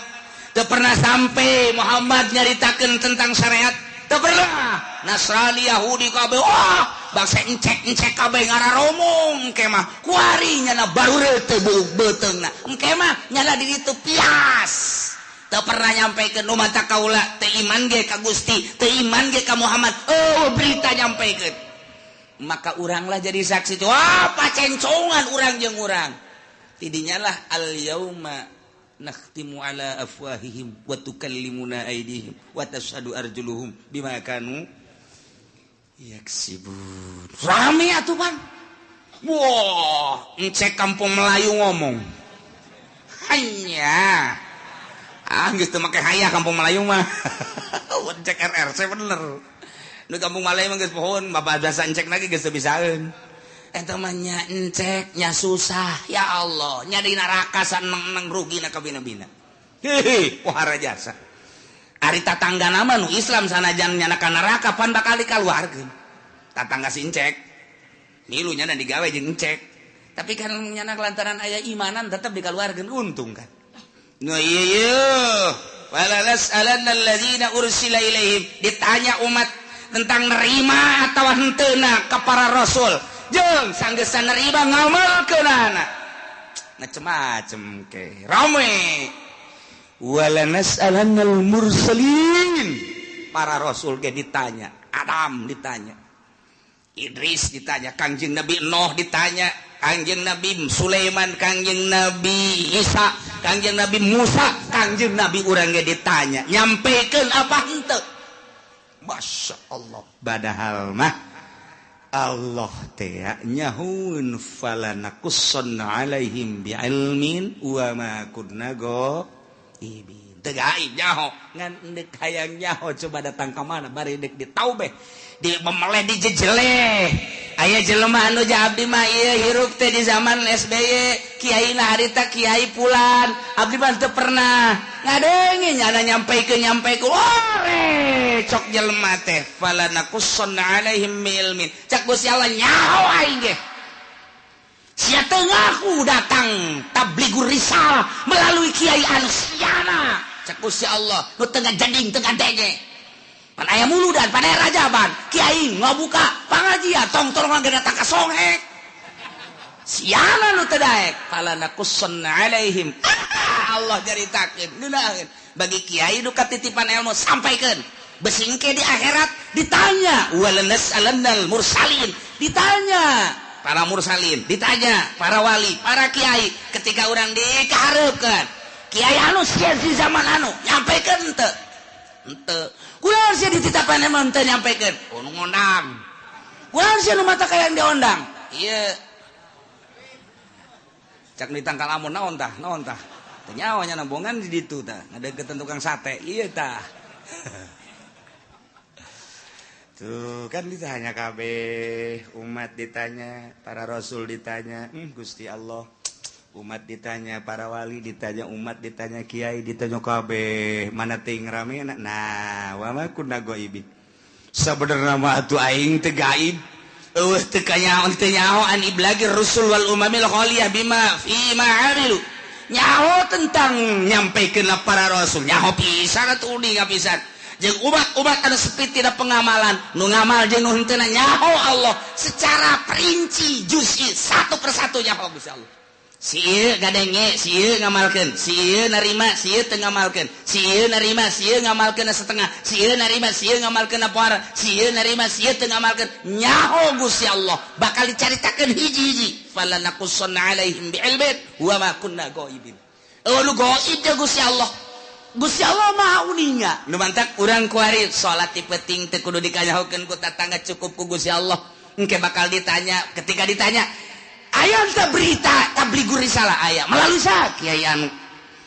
teu pernah sampai Muhammad nyaritakeun tentang syariat, teu pernah. Nasrani Yahudi kabeh, wah, bangsa encek-encek kabeh ngararomong engke mah kuari nyana baru teu beuteungna. Engke mah nyana di ditu pias. Teu pernah nyampaikeun nu mata kaula teu iman ge ka Gusti, teu iman ge ka Muhammad. Oh, berita nyampaikeun. Maka uranglah jadi saksi. Wah, pacencongan urang jeung urang. Tidinya lah al yauma nakhtimu ala afwahihim wa tukallimuna aydihim wa tashhadu arjuluhum bima kanu yaksibun. Rame atuh, Bang. Wah, encek kampung Melayu ngomong. Hanya ah geus teu make hayah kampung Melayu mah. Encek RRC bener. Nu kampung Melayu mah geus pohon, bapak biasa encek lagi geus teu bisaeun. Eta mah nya encek nya susah, ya Allah, nya di neraka saneng-neng rugina kabina-bina. Hehe, wahara jasa. Ari tatangga nama nu Islam sanajan nyana ka neraka pan bakal dikaluarkeun. Tatangga si encek. Milu nyana digawe jeung encek. Tapi kan nyana lantaran aya imanan tetep dikaluarkeun, untung kan. Nu ieu wala nas'alanna alladzina ursila ilaihim, ditanya umat tentang nerima atawa henteuna ka para rasul jeung sanggeusna nerima ngamalkeunana macem-macem ke rame. Wala nas'alannal mursalin, Para rasul ge ditanya, Adam ditanya, Idris ditanya, Kangjeng Nabi Nuh ditanya, Kangjeng Nabi Sulaiman, Kangjeng Nabi Isa, Kangjeng Nabi Musa, Kangjeng Nabi urang ge ditanya, nyampekeun apa henteu? Masya Allah. Padahal mah Allah teh nyahueun falanaqussonna alaihim bi'ilmin wa ma kunna ghaibin. Teu gaib nyaho, ngan deuk hayang nyaho coba datang ka mana bari deuk ditaubeh, di memeleh dijejeleh. Aya jelema anu abdi mah ieu hirup teh di zaman SBY, kiai na harita kiai pulan, abdi mah teu pernah ngadenge nyana nyampeikeun nyampeikeun. Ore cok jelema teh falanaqussonna alaihim bi'ilmin. Cak Gusti Allah nyaho aing ge. Sia teu ngaku datang tabligur risalah melalui kiai anu siana. Cak Gusti Allah nu teu ngajading teu ngadenge. Pan aya muludan, pan aya rajaban, kiai ngabuka pangajian tong tolong ge datang ka songhek. Siana nu teu daek falanaqussonna alaihim. Allah caritakeun ngeunaheun. Bagi kiai nu katitipan ilmu sampaikeun. Besingke di akhirat ditanya walanas'alannal mursalin, ditanya para mursalin, ditanya para wali, para kiai ketika urang dikahareupeun. Kiai anu sia di zaman anu nyampekeun henteu? Henteu. Kunaon sia dititapan emang teu nyampekeun? Oh, nu ngondang. Kunaon sia nu mata kayang diondang? Ieu. Cak ditangkal amun naon tah? Naon tah? Teu nyawa nya nambongan di ditu tah, ngadeukeutan tukang sate. Ieu tah. Tuh kan ditanya kabeh, umat ditanya, para rasul ditanya, Gusti Allah. Umat ditanya, para wali ditanya, umat ditanya, kiai ditanya kabeh, mana ting rame nah wa ma kunna ghaibin. Sabenerna mah atuh aing teu gaib. Eueuh teu kanyaho teu nyaho an iblagir rusul wal umamil khaliyah bima fi ma amilu. Nyaho tentang nyampikeun para rasul, nyaho pisan atuh uninga pisan. Jeung umat-umat anu sepi tina pengamalan, nu ngamal jeung nu henteu nyaho Allah secara perinci juz'i satu persatu nyaho Gusti Allah. Si ieu gadenge, si ieu ngamalkeun, si ieu narima, si ieu teu ngamalkeun, si ieu narima, si ieu ngamalkeun setengah, si ieu narima, si ieu ngamalkeun poara, si ieu narima, si ieu teu ngamalkeun. Nyaho Gusti Allah bakal dicaritakeun hiji-hiji. Falanaqussonna alaihim bi'ilmin wa ma kunna ghaibin. Eueuh nu gaib teh Gusti Allah. Gusti Allah Maha uninga. Nu mantak urang kuari salat ti peuting teu kudu dikanyahokeun ku tatangga, cukup ku Gusti Allah. Engke bakal ditanya, ketika ditanya aya teu berita tabligur risalah aya melalui sa kiai anu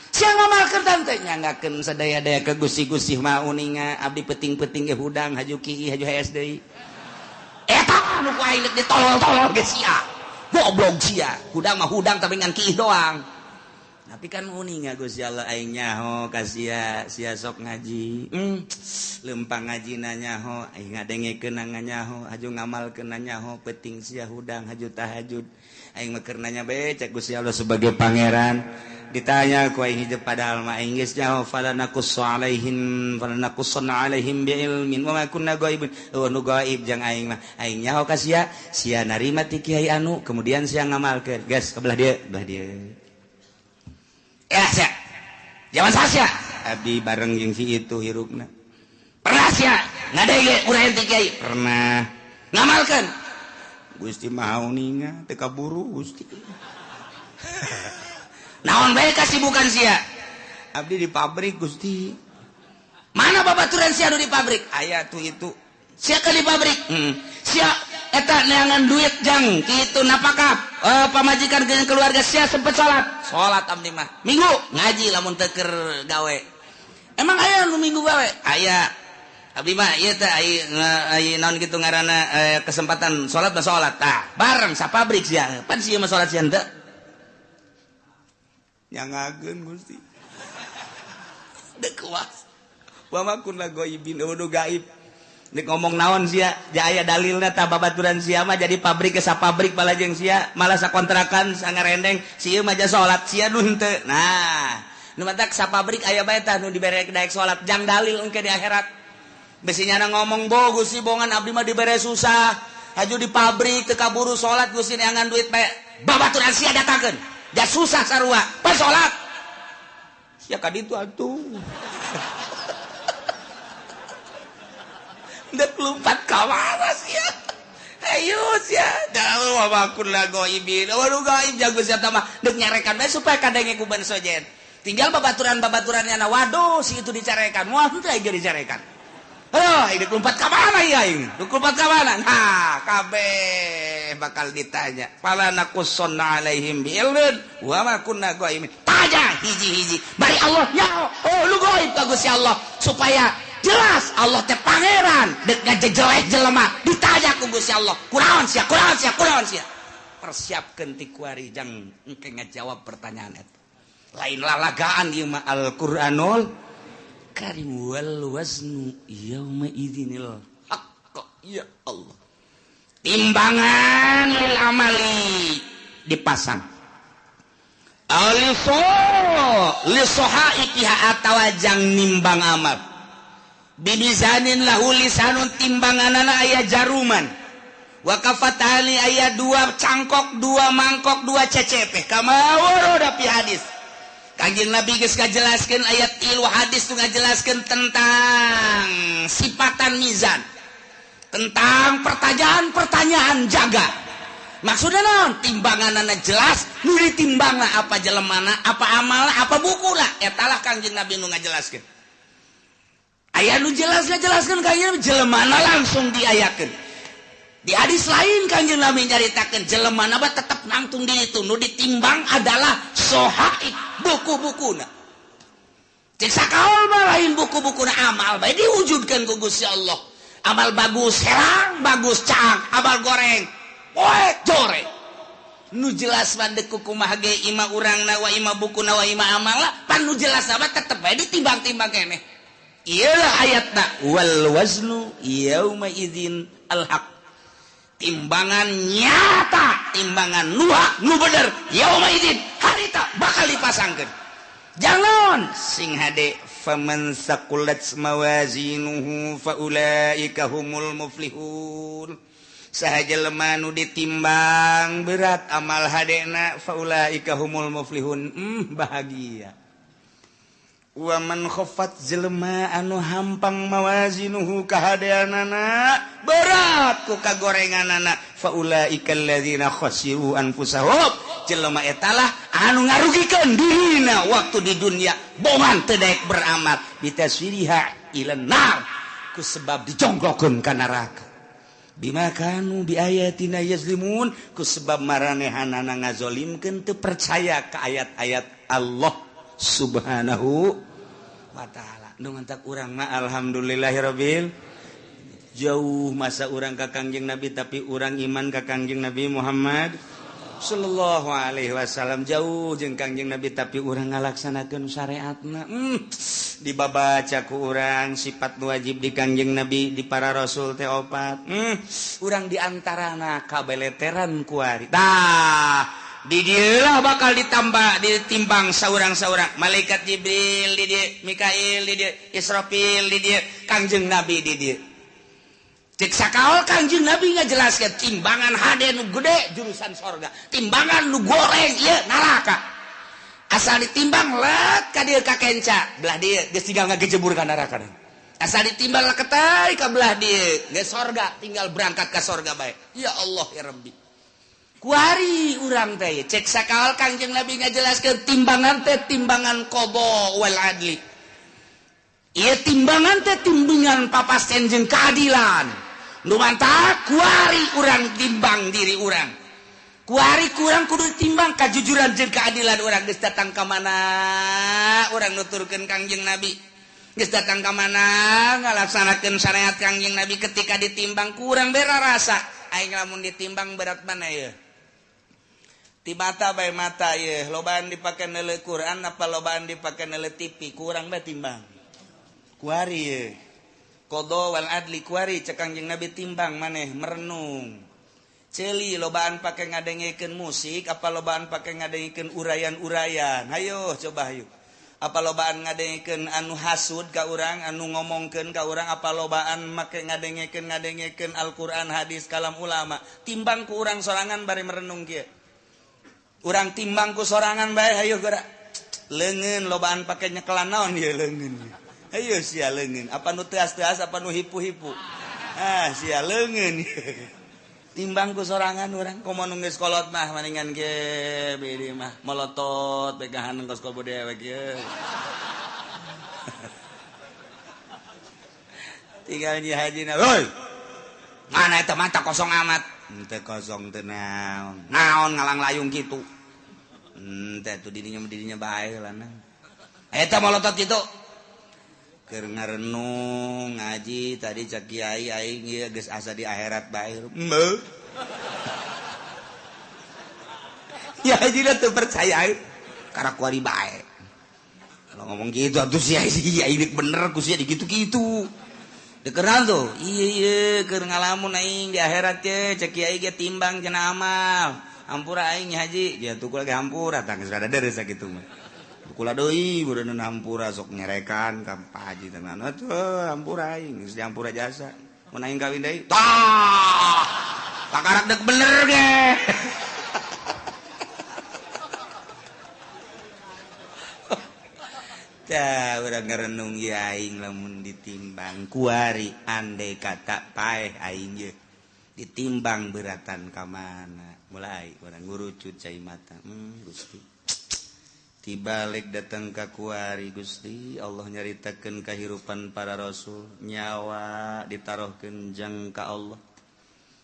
sia ngamalkeun tante nyanggakeun sadaya-daya ke Gusti-Gusti Maha uninga abdi peuting-peuting ge hudang haju kieu haju hees deui. Eta anu ku aing deuk ditolol-tolol ge sia. Goblok sia. Hudang mah hudang tapi ngan kiih doang. Tapi kan uninga Gusti Allah aing nyaho ka sia, sia sok ngaji. Lempang ngajina nyaho, aing ngadengekeun nyaho, haju ngamalkeun nyaho, peuting sia hudang haju tahajud. Aing mah keur nanya bae cek Gusti Allah sebagai pangeran. Ditanya ku aing hijab padahal mah aing geus nyaho falanaquss alaihim falanaqussonna alaihim bi'ilmin wa ma kunna ghaibin. Eueuh nu gaib jang aing mah. Aing nyaho ka sia, sia narima ti kiai anu, kemudian sia ngamalkeun. Geus ka belah dieu, belah dieu. Ya sia. Zaman sia. Abdi bareng jeung si itu hirupna. Pernah sia ngadenge urang ti kiai? Pernah. Ngamalkeun. Gusti Maha uninga teu kaburu Gusti. Naon bae kasibukan sia? Abdi di pabrik Gusti. Mana babaturan sia nu di pabrik? Aya tuh itu. Sia ke di pabrik? Sia eta neangan duit jang kitu napakah pamajikan jeung keluarga sia sempet salat? Salat abdi mah. Minggu ngaji lamun teu keur gawe. Emang aya nu minggu gawe? Aya. Abdi mah ieu teh ai naon kitu ngaranna kesempatan salat mah salat. Tah, bareng sa pabrik sia. Pan sia mah salat sia henteu. Nyangakeun Gusti. Deuk kuas. Wa ma kunna ghaibin, eueuh gaib. Nek ngomong naon sia, ja aya dalilna tah babaturan sia mah jadi pabrik ke sa pabrik balajeng sia, malah sakontrakan sangarendeng, si ieu mah ja salat sia nu henteu. Nah, nu matak sa pabrik aya bae tah nu dibere daek salat jang dalil engke di akhirat. Besi nyana ngomong bo Gusti bongan abdi mah dibere susah, haju di pabrik teu kaburu salat Gusti neangan duit bae. Babaturan sia datangkeun. Ja susah sarua, pas salat. Sia ka ditu atuh. Dek lompat ka mana sia? Ayo sia. Dah wa kunna ghaibin. Waduh, gaib jago sia mah. Dek nyarekan bae supaya kadenge ku sojen. Tinggal babaturan-babaturannya na, waduh, si itu dicarekan. Wah, henteu aing dicarekan. Aduh, ini lompat ka mana ya aing? Dek lompat ka mana? Nah, kabeh bakal ditanya. Fala naqussanna alaihim bi'ilmin wa ma kunna ghaibin. Tanya hiji-hiji. Bari Allah nyaho. Oh, lu gaib ka Gusti Allah supaya jelas Allah teh pangeran dek ngajejelek jelema ditanya ku Gusti Allah. Kunaon sia? Kunaon sia? Kunaon sia? Persiapkeun ti kuari jang engke ngajawab pertanyaan eta. Lain lalagaan ieu mah Al-Qur'anul Karim. Wal waznu yauma idzinil haqq. Ya Allah, timbangan lil amali dipasang aliso lisohaikiha atawa jang nimbang amal bimizanin lahu lisanun, timbanganana aya jaruman, wa kafatani aya dua cangkok, dua mangkok, dua CCP, kama warada fi hadis. Kanjeng Nabi geus ngajelaskeun ayat tilu hadis tuh ngajelaskeun tentang sifatan mizan, tentang pertanyaan-pertanyaan jaga. Maksudnya naon? Timbanganana jelas, nu ditimbangna apa jelemana, apa amal, apa buku lah. Eta lah Kanjeng Nabi nu ngajelaskeun. Aya nu jelas ngajelaskeun Kanjeng Nabi jelemana langsung diayakeun. Di hadis lain Kanjeng Nabi nyaritakeun jelemana mah tetep nangtung di itu, nu ditimbang adalah sohaib, buku-bukuna. Cek sakaol mah lain buku-bukuna, amal bae diwujudkeun ku Gusti Allah. Amal bagus herang, bagus caang, amal goreng poek jore. Nu jelas mah deuk kumaha ge ima urangna wa ima bukuna wa ima amalna, pan nu jelas mah tetep bae ditimbang-timbang keneh. Iyalah ayatna wal waznu yauma idzin al haq. Timbangan nyata, timbangan nu hak, nu bener, yauma idzin harita bakal dipasangkeun. Jangan sing hade, faman saqulat mawazinuhu faulaika humul muflihun. Saha jelema nu ditimbang berat amal hadena, faulaika humul muflihun, bahagia. Wa man khaffat, jelema anu hampang, mawazinuhu kahadeanana berat ku kagorenganana, faulaika alladzina khasiru anfusahum, jelema etalah anu ngarugikeun dirina waktu di dunia, bongan teu daek beramal, bitaswiriha ila nar, ku sebab dijonggokeun ka neraka, bima kanu bi ayatina yazlimun, ku sebab maranehanana ngazolimkeun, teu percaya ka ayat-ayat Allah Subhanahu wa ta'ala. Nu mantak urang mah alhamdulillahirabbil, jauh masa urang ka Kangjeng Nabi, tapi urang iman ka Kangjeng Nabi Muhammad sallallahu alaihi wasallam. Jauh jeung Kangjeng Nabi, tapi urang ngalaksanakeun syariatna. Dibabaca ku urang sifat wajib di Kangjeng Nabi, di para rasul teh opat. Urang diantarana kabeleteran kuari. Tah, di dieulah bakal ditambah ditimbang saurang-saurang. Malaikat Jibril di dieu, Mikail di dieu, Israfil di dieu, Kangjeng Nabi di dieu. Cek sakaol Kangjeng Nabi ngajelaskeun timbangan hade nu gede jurusan sorga, timbangan nu goreng ieu neraka. Asal ditimbang let ka dieu ka kenca belah dieu, geus tinggal ngagejebur ka neraka. Asal ditimbang leketai ka belah dieu geus sorga, tinggal berangkat ka sorga bae. Ya Allah ya Rabbi, kuari urang teh cek sakaol Kangjeng Nabi ngajelaskeun timbangan teh timbangan qada wal adli. Ieu timbangan teh timbangan papasten jeung keadilan. Nu mantak kuari urang timbang diri urang, kuari kurang kudu timbang kajujuran jeung keadilan urang. Geus datang ka mana urang nuturkeun Kangjeng Nabi, geus datang ka mana ngalaksanakeun syariat Kangjeng Nabi, ketika ditimbang kurang bera rasa aing lamun ditimbang berat mana ya. Ti mata bae, mata ye lobaan dipake neuleu Quran apa lobaan dipake neuleu TV, kurang bae timbang kuari ye. Qada wal adli kuari cek Kangjeng Nabi timbang maneh merenung. Ceuli lobaan pake ngadengekeun musik apa lobaan pake ngadengekeun urayan-urayan? Hayo coba, hayo. Apa lobaan ngadengekeun anu hasud ka urang, anu ngomongkeun ka urang, apa lobaan make ngadengekeun ngadengekeun Al-Qur'an, hadis, kalam ulama? Timbang ku urang sorangan bari merenung kieu. Urang timbang ku sorangan bae, hayo geura. Leungeun lobaan pake nyekelan naon ieu leungeun? Hayo sia, leungeun apa nu teas-teas apa nu hipu-hipu? Ah, sia leungeun. Timbang ku sorangan urang komo nu geus kolot mah maningan ge beureum mah molotot pegahan kos kobo dewek ye. Tinggal nyi hajina, "Woi. Mana eta mata kosong amat?" Henteu kosong teu naon. Naon ngalang layung kitu. Henteu atuh didinya bae lah. Eta molotot kitu. Keur ngarenung ngaji tadi cak kiai aing ieu geus asa di akhirat bae. Heuh. Ya haji teu percaya karak kuari bae. Kalau ngomong gitu atuh sia ini bener ku sia digitu-gitu. Dikeran tuh. Iya iya keur ngalamun aing di akhirat ye cak kiai ge timbang cenah amal. Hampura aing haji, dia tukul ge hampura tah geus rada deres sakitu mah. Kula deui beureun hampura sok nyerekan ka Pak Haji tenan atuh hampura aing geus dihampura jasa mun aing kawin deui tah pakarak deuk bener ge. Tah urang ngarenung ieu aing lamun ditimbang kuari andai kata paeh aing ye ditimbang beratan ka mana mulai urang ngurucut cai mata Gusti tibalik datang ka kuari Gusti Allah nyaritakeun kahirupan para rasul nyawa ditarohkeun jang ka Allah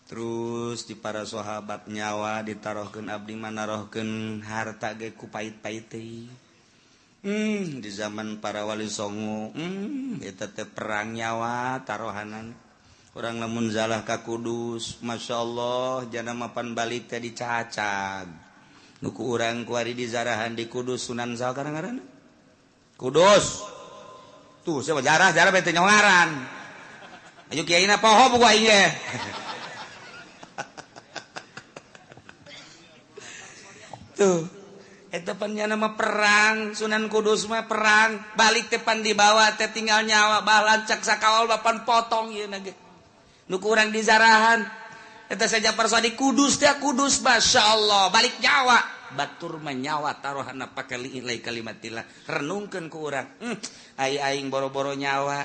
terus di para sahabat nyawa ditarohkeun abdi manarohkeun harta ge ku pait-pait teh di zaman para wali songo eta teh perang nyawa tarohanan urang lamun zalah ka Kudus masyaallah jana mapan balik teh dicacag nuku urang kuari di zarahan di Kudus Sunan saha ngaranna Kudus tuh siapa jarah jarah bete nyongaran ayo kiaina poho buku aing ge. Tuh eta pan nya mah perang Sunan Kudus mah perang balik teh pan dibawa teh tinggal nyawa balancak sakawal bapan potong ieu na ge nuku urang di zarahan eta saja persadi Kudus teh Kudus masyaallah balik nyawa batur menyawa taruhana pake liilai kalimatillah renungkeun ku urang ai aing boro-boro nyawa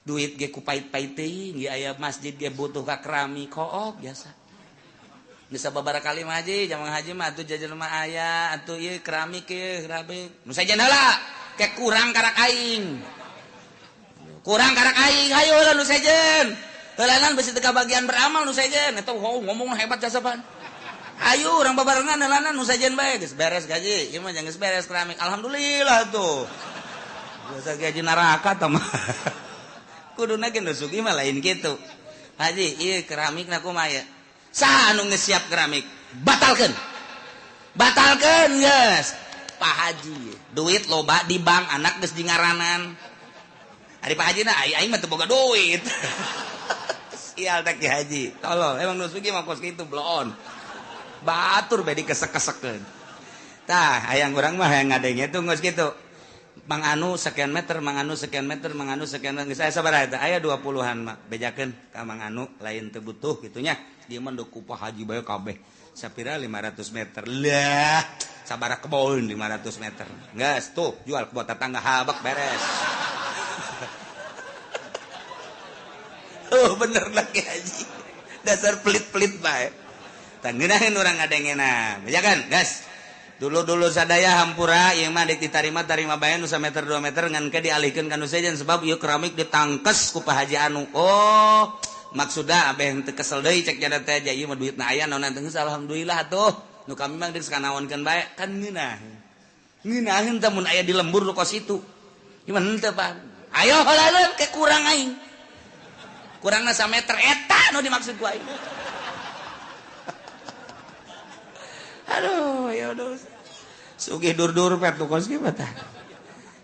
duit ge ku pait-pait teuing ge aya masjid ge butuh ka keramik kook biasa geus sababaraha kali mah haji jamang haji mah atuh jajan mah aya atuh ieu keramik ieu keramik nu sajen heula ke kurang karak aing hayu heula nu sejen heulanan besi teu kabagian beramal nu sejen eta ngomong hebat jasa pan ayo urang babarengan heulanan nu sejen bae geus beres gaji ieu mah geus beres keramik alhamdulillah tuh biasa gaji neraka tah mah kuduna ge nu sugih mah lain kitu haji ieu keramikna kumaha ieu saha anu geus siap keramik batalkeun batalkeun geus Pak Haji duit loba di bank anak geus dingaranan ari Pak Haji na aing mah teu boga duit. Sial tak Ki Haji tolol emang nu sugih mah kos kitu bloon batur bae dikesek-kesekeun tah hayang urang mah hayang ngadenge tuh geus kitu Mang Anu sekian meter Mang Anu sekian meter Mang Anu sekian meter geus aya sabaraha eta aya 20-an mah bejakeun ka Mang Anu lain teu butuh kitu nya ieu mah ku Pak Haji bae kabeh sapira 500 meter lah sabaraha kebon 500 meter geus tuh jual kebon tetangga habak beres. Oh bener lah Ki Haji dasar pelit-pelit bae tah ngeunaheun urang ngadengena ya kan gas dulu-dulu sadaya hampura ieu mah deuk ditarima tarima bae nu sameter 2 meter ngan ke dialihkeun ka nu sejen sebab ieu keramik ditangkes ku Pak Haji anu oh maksudna abeh teu kesel deui cek jada teh ieu mah duitna aya naon teh alhamdulillah atuh nu kami mah geus kanaonkeun bae kan ngeunah ngeunaheun teh mun aya di lembur nu kos itu ieu mah henteu Pak ayo heula ke kurang aing kurangna sameter eta nu dimaksud ku aing. Aduh ya aduh sugih dur-dur pet nu kos kieu tah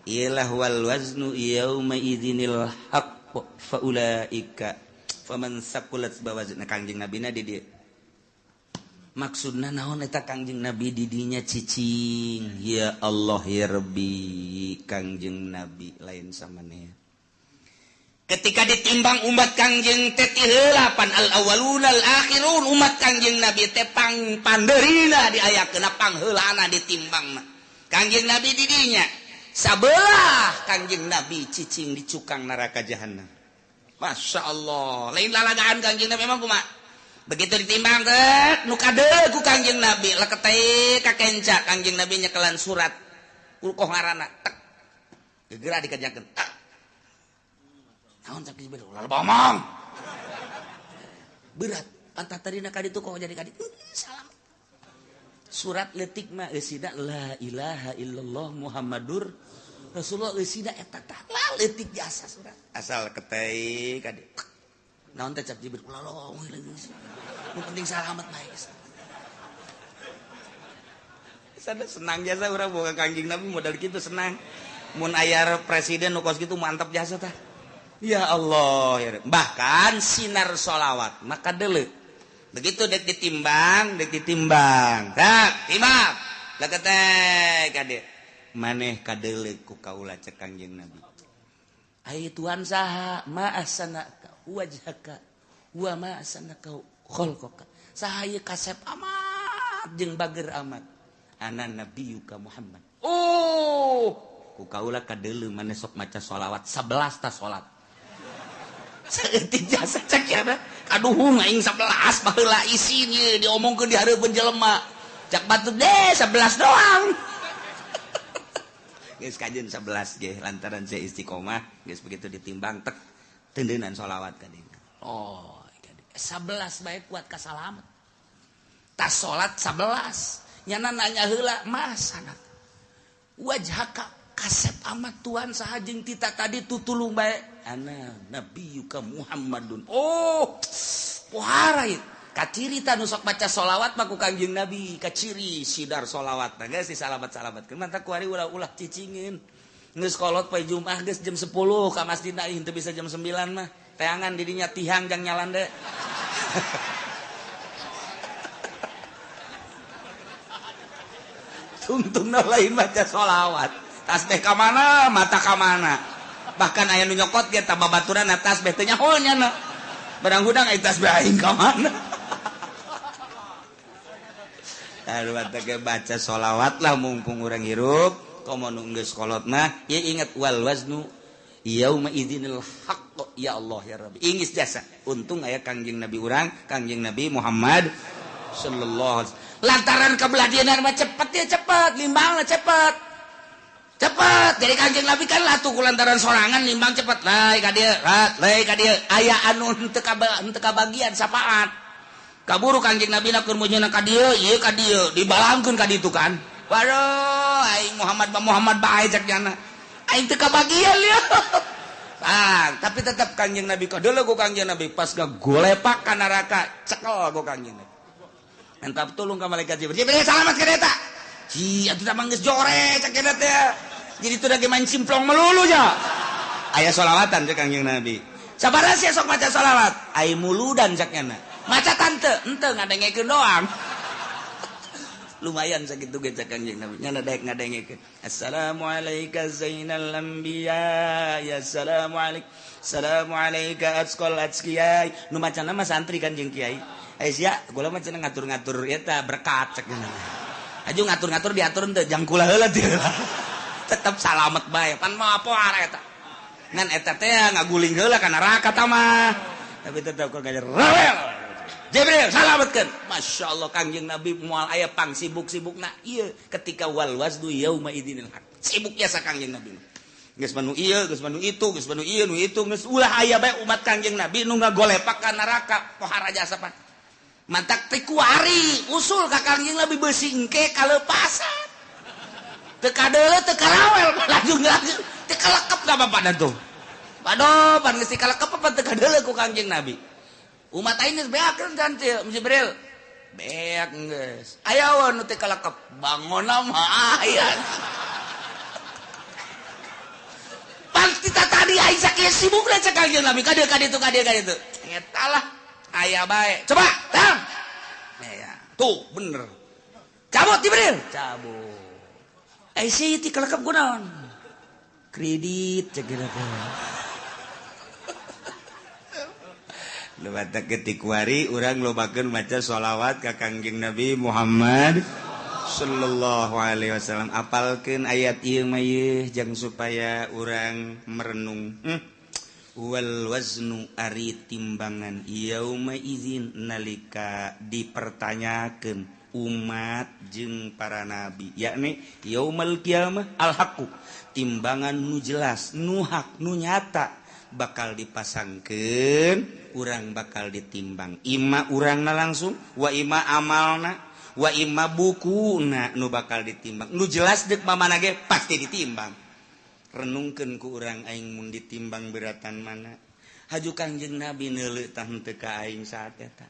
ilah wal waznu yauma idzinil haqq fa ulaika faman saqulat bawazna Kangjeng Nabina di dieu maksudna naon eta Kangjeng Nabi di dinya cicing ya Allah ya Rabbi Kangjeng Nabi lain samaneh ketika ditimbang umat Kangjeng teh ti heula pan al awwalun al akhirun umat Kangjeng Nabi teh pang pandeurina diayakeun pangheulana ditimbangna Kangjeng Nabi di dinya sabelah Kangjeng Nabi cicing di cukang neraka jahanam. Masya Allah lain lalagaan Kangjeng Nabi memang kumaha begitu ditimbang teh nu kadeuleu ku Kangjeng Nabi leketeh ka kenca Kangjeng Nabi nyekelan surat ulkoh ngaranna tek gegera dikajakeun tak naon cak Jibril ulah bomong berat pantat tadina ka ditu kok jadi ka ditu salam surat leutik mah eusina la ilaha illallah Muhammadur Rasulullah eusina eta tah la leutik jasa surat asal ketei ka ditu naon teh cak Jibril ulah lomong nu penting salamet bae sana senang jasa urang boga Kangjeng Nabi modal kitu senang mun aya presiden nu kos kitu mantap jasa tah ya Allah ya. Bahkan sinar sholawat maka deuleu begitu dek ditimbang tak timbang leketek kade maneh kadeuleu ku kaula cek Kangjeng Nabi ai Tuhan saha ma ahsanaka wajhaka wa ma ahsanaka khalqaka saha ieu kasep amat jeung bager amat ana nabiyuka Muhammad oh ku kaula kadeuleu maneh sok maca sholawat 11 ta salat saeutik jasa cek ya kaduhung aing 11 baheula isin ieu diomongkeun di hareupeun jelema cak batu deh 11 doang geus kajeun 11 ge lantaran saya istiqomah geus begitu ditimbang tek tendeunan sholawat ka dieu oh 11 bae kuat ka salamet tas salat 11 nyana nanya heula mas anak wajhaka kasep amat Tuhan saha jeung tita tadi tutulung bae ana nabiyuka Muhammadun oh pohara ieu kaciri ta nu sok maca sholawat mah ku Kangjeng Nabi kaciri sidar sholawat nah geus disalamat-salamatkeun mantap kuari ulah-ulah cicingin geus kolot poe Jumat geus jam 10 ka masjid aing teu bisa jam 9 mah teangan didinya tihang jang nyalande tungtungna lain maca sholawat tasbih ka mana mata ka mana bahkan aya nu nyokot ge tah babaturan tasbih teh nyaho nya barang hudang aya tasbih aing ka mana aduh teh baca sholawat lah mumpung urang hirup komo nu geus kolot mah ye ingat wal waznu yauma idzinil haqq ya Allah ya Rabbi ingis jasa untung aya Kangjeng Nabi urang Kangjeng Nabi Muhammad sallallahu alaihi wasallam lantaran kebelah dieuna mah cepet ya cepet limbangna cepet cepet jadi Kangjeng Nabi kan latuh ku lantaran sorangan limbang cepet lae ka dieu lae ka dieu aya anu henteu kabagian sapaat kaburu Kangjeng Nabi na keur meunyeuna ka dieu ieu ka dieu dibalangkeun ka ditu kan waduh aing Muhammad ba Muhammad bae cek nyana aing teu kabagian ieu ah tapi tetap Kangjeng Nabi kadeuleu ku Kangjeng Nabi pas gagolepak ka neraka cekel ku Kangjeng Nabi mantap tolong ka malaikat Jibril Jibril salamat ka eta ci atuh mah geus jore cek eta teh jadi teu lagi main simplong melulu nya aya sholawatan cek Kangjeng Nabi sabaraha sia sok maca sholawat ai muludan cek nyana maca tante henteu ngadengekeun doang lumayan sakitu ge cek Kangjeng Nabi nyana daek ngadengekeun assalamualaika zainal anbiya ya assalamualaik assalamualaika atqal atqiyai nu macana mah santri kan jeung kiai eh sia kula mah cenah ngatur-ngatur eta berkat cek nyana aju ngatur-ngatur diatur henteu jang kula heula teu tetep salamet bae pan mah apa eta ngan eta teh ngaguling heula ka neraka ta mah tapi tetep kok gajer rawel Jibril salametkeun Masya Allah Kangjeng Nabi moal aya pang sibuk-sibukna ieu ketika wal waznu yauma idzinil haq sibuk jasa Kangjeng Nabi geus manu ieu geus manu itu geus manu ieu nu itu geus ulah aya bae umat Kangjeng Nabi nu ngagolepak ka neraka pohara jasa pan mantak teh kuari usul ka Kangjeng Nabi beusi engke kaleupasan teu kadeuleu teu karawel laju teu kalekep ka bapak tuh waduh pan geus kalekep apa teu kadeuleu ku Kangjeng Nabi umat aing geus beakeun kan Jibril beak geus aya we nu teu kalekep bangonna mah aya pan kita tadi aing sakieu sibukna cek Kangjeng Nabi ka dieu ka ditu ka dieu ka ditu eta lah aya bae coba tang ya tuh bener cabut Jibril cabut eh si ti kalekep kunaon kredit cek teh Lebata ketikuari urang lobakeun maca sholawat ka Kangjeng Nabi Muhammad sallallahu alaihi wasallam apalkeun ayat ieu mah yeuh jang supaya urang merenung. Wal waznu ari timbangan yauma izin nalika dipertanyakeun umat jeung para nabi yakni yaumal qiyamah al haqqu timbangan nu jelas nu hak nu nyata bakal dipasangkeun urang bakal ditimbang ima urangna langsung wa ima amalna wa ima bukuna nu bakal ditimbang nu jelas deuk mamana ge pasti ditimbang. Renungkeun ku urang aing mun ditimbang beratan mana haju Kangjeng Nabi neuleuh tah henteu ka aing saat eta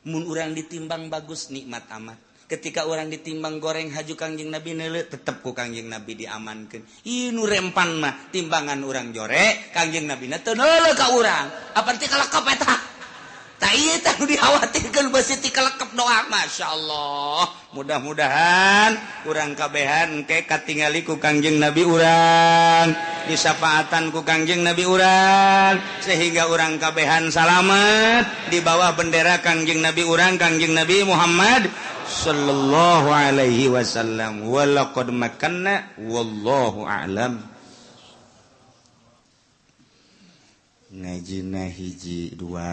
mun urang ditimbang bagus nikmat amat ketika urang ditimbang goreng haju Kangjeng Nabi neuleuh tetep ku Kangjeng Nabi diamankeun ieu nu rempan mah timbangan urang jore Kangjeng Nabi na teu neuleuh ka urang apa ti kalekep eta tah ieu tah nu dikhawatirkeun beusi ti kalekep doa masyaallah. Mudah-mudahan urang kabehan engke katingali ku Kangjeng Nabi urang disafaatan ku Kangjeng Nabi urang sehingga urang kabehan salamet di bawah bendera Kangjeng Nabi urang Kangjeng Nabi Muhammad sallallahu alaihi wasallam. Walaqad makanna wallahu a'lam. Ngajina hiji dua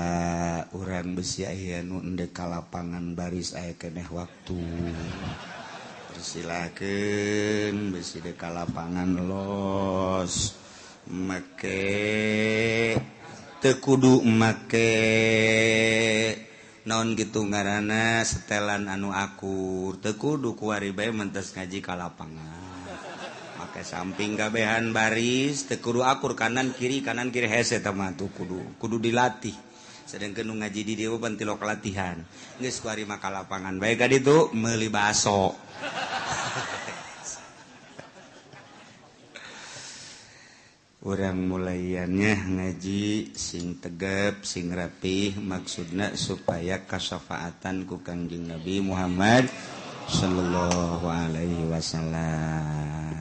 urang besi aya nu endek ka lapangan baris aya keneh waktu persilakeun besi dek ka lapangan los make teu kudu make naon gitu ngaranna setelan anu akur teu kudu kuari bae mentes ngaji ka lapangan make samping kabehan baris teu kudu akur kanan kiri hese tah mah tuh kudu dilatih sedangkeun nu ngaji di dieu pan tilok latihan geus kuari mah ka lapangan bae ka ditu meuli baso. Urang mulaiannya ngaji sing tegep sing rapih maksudna supaya kasafaatan ku Kangjeng Nabi Muhammad sallallahu alaihi wasallam.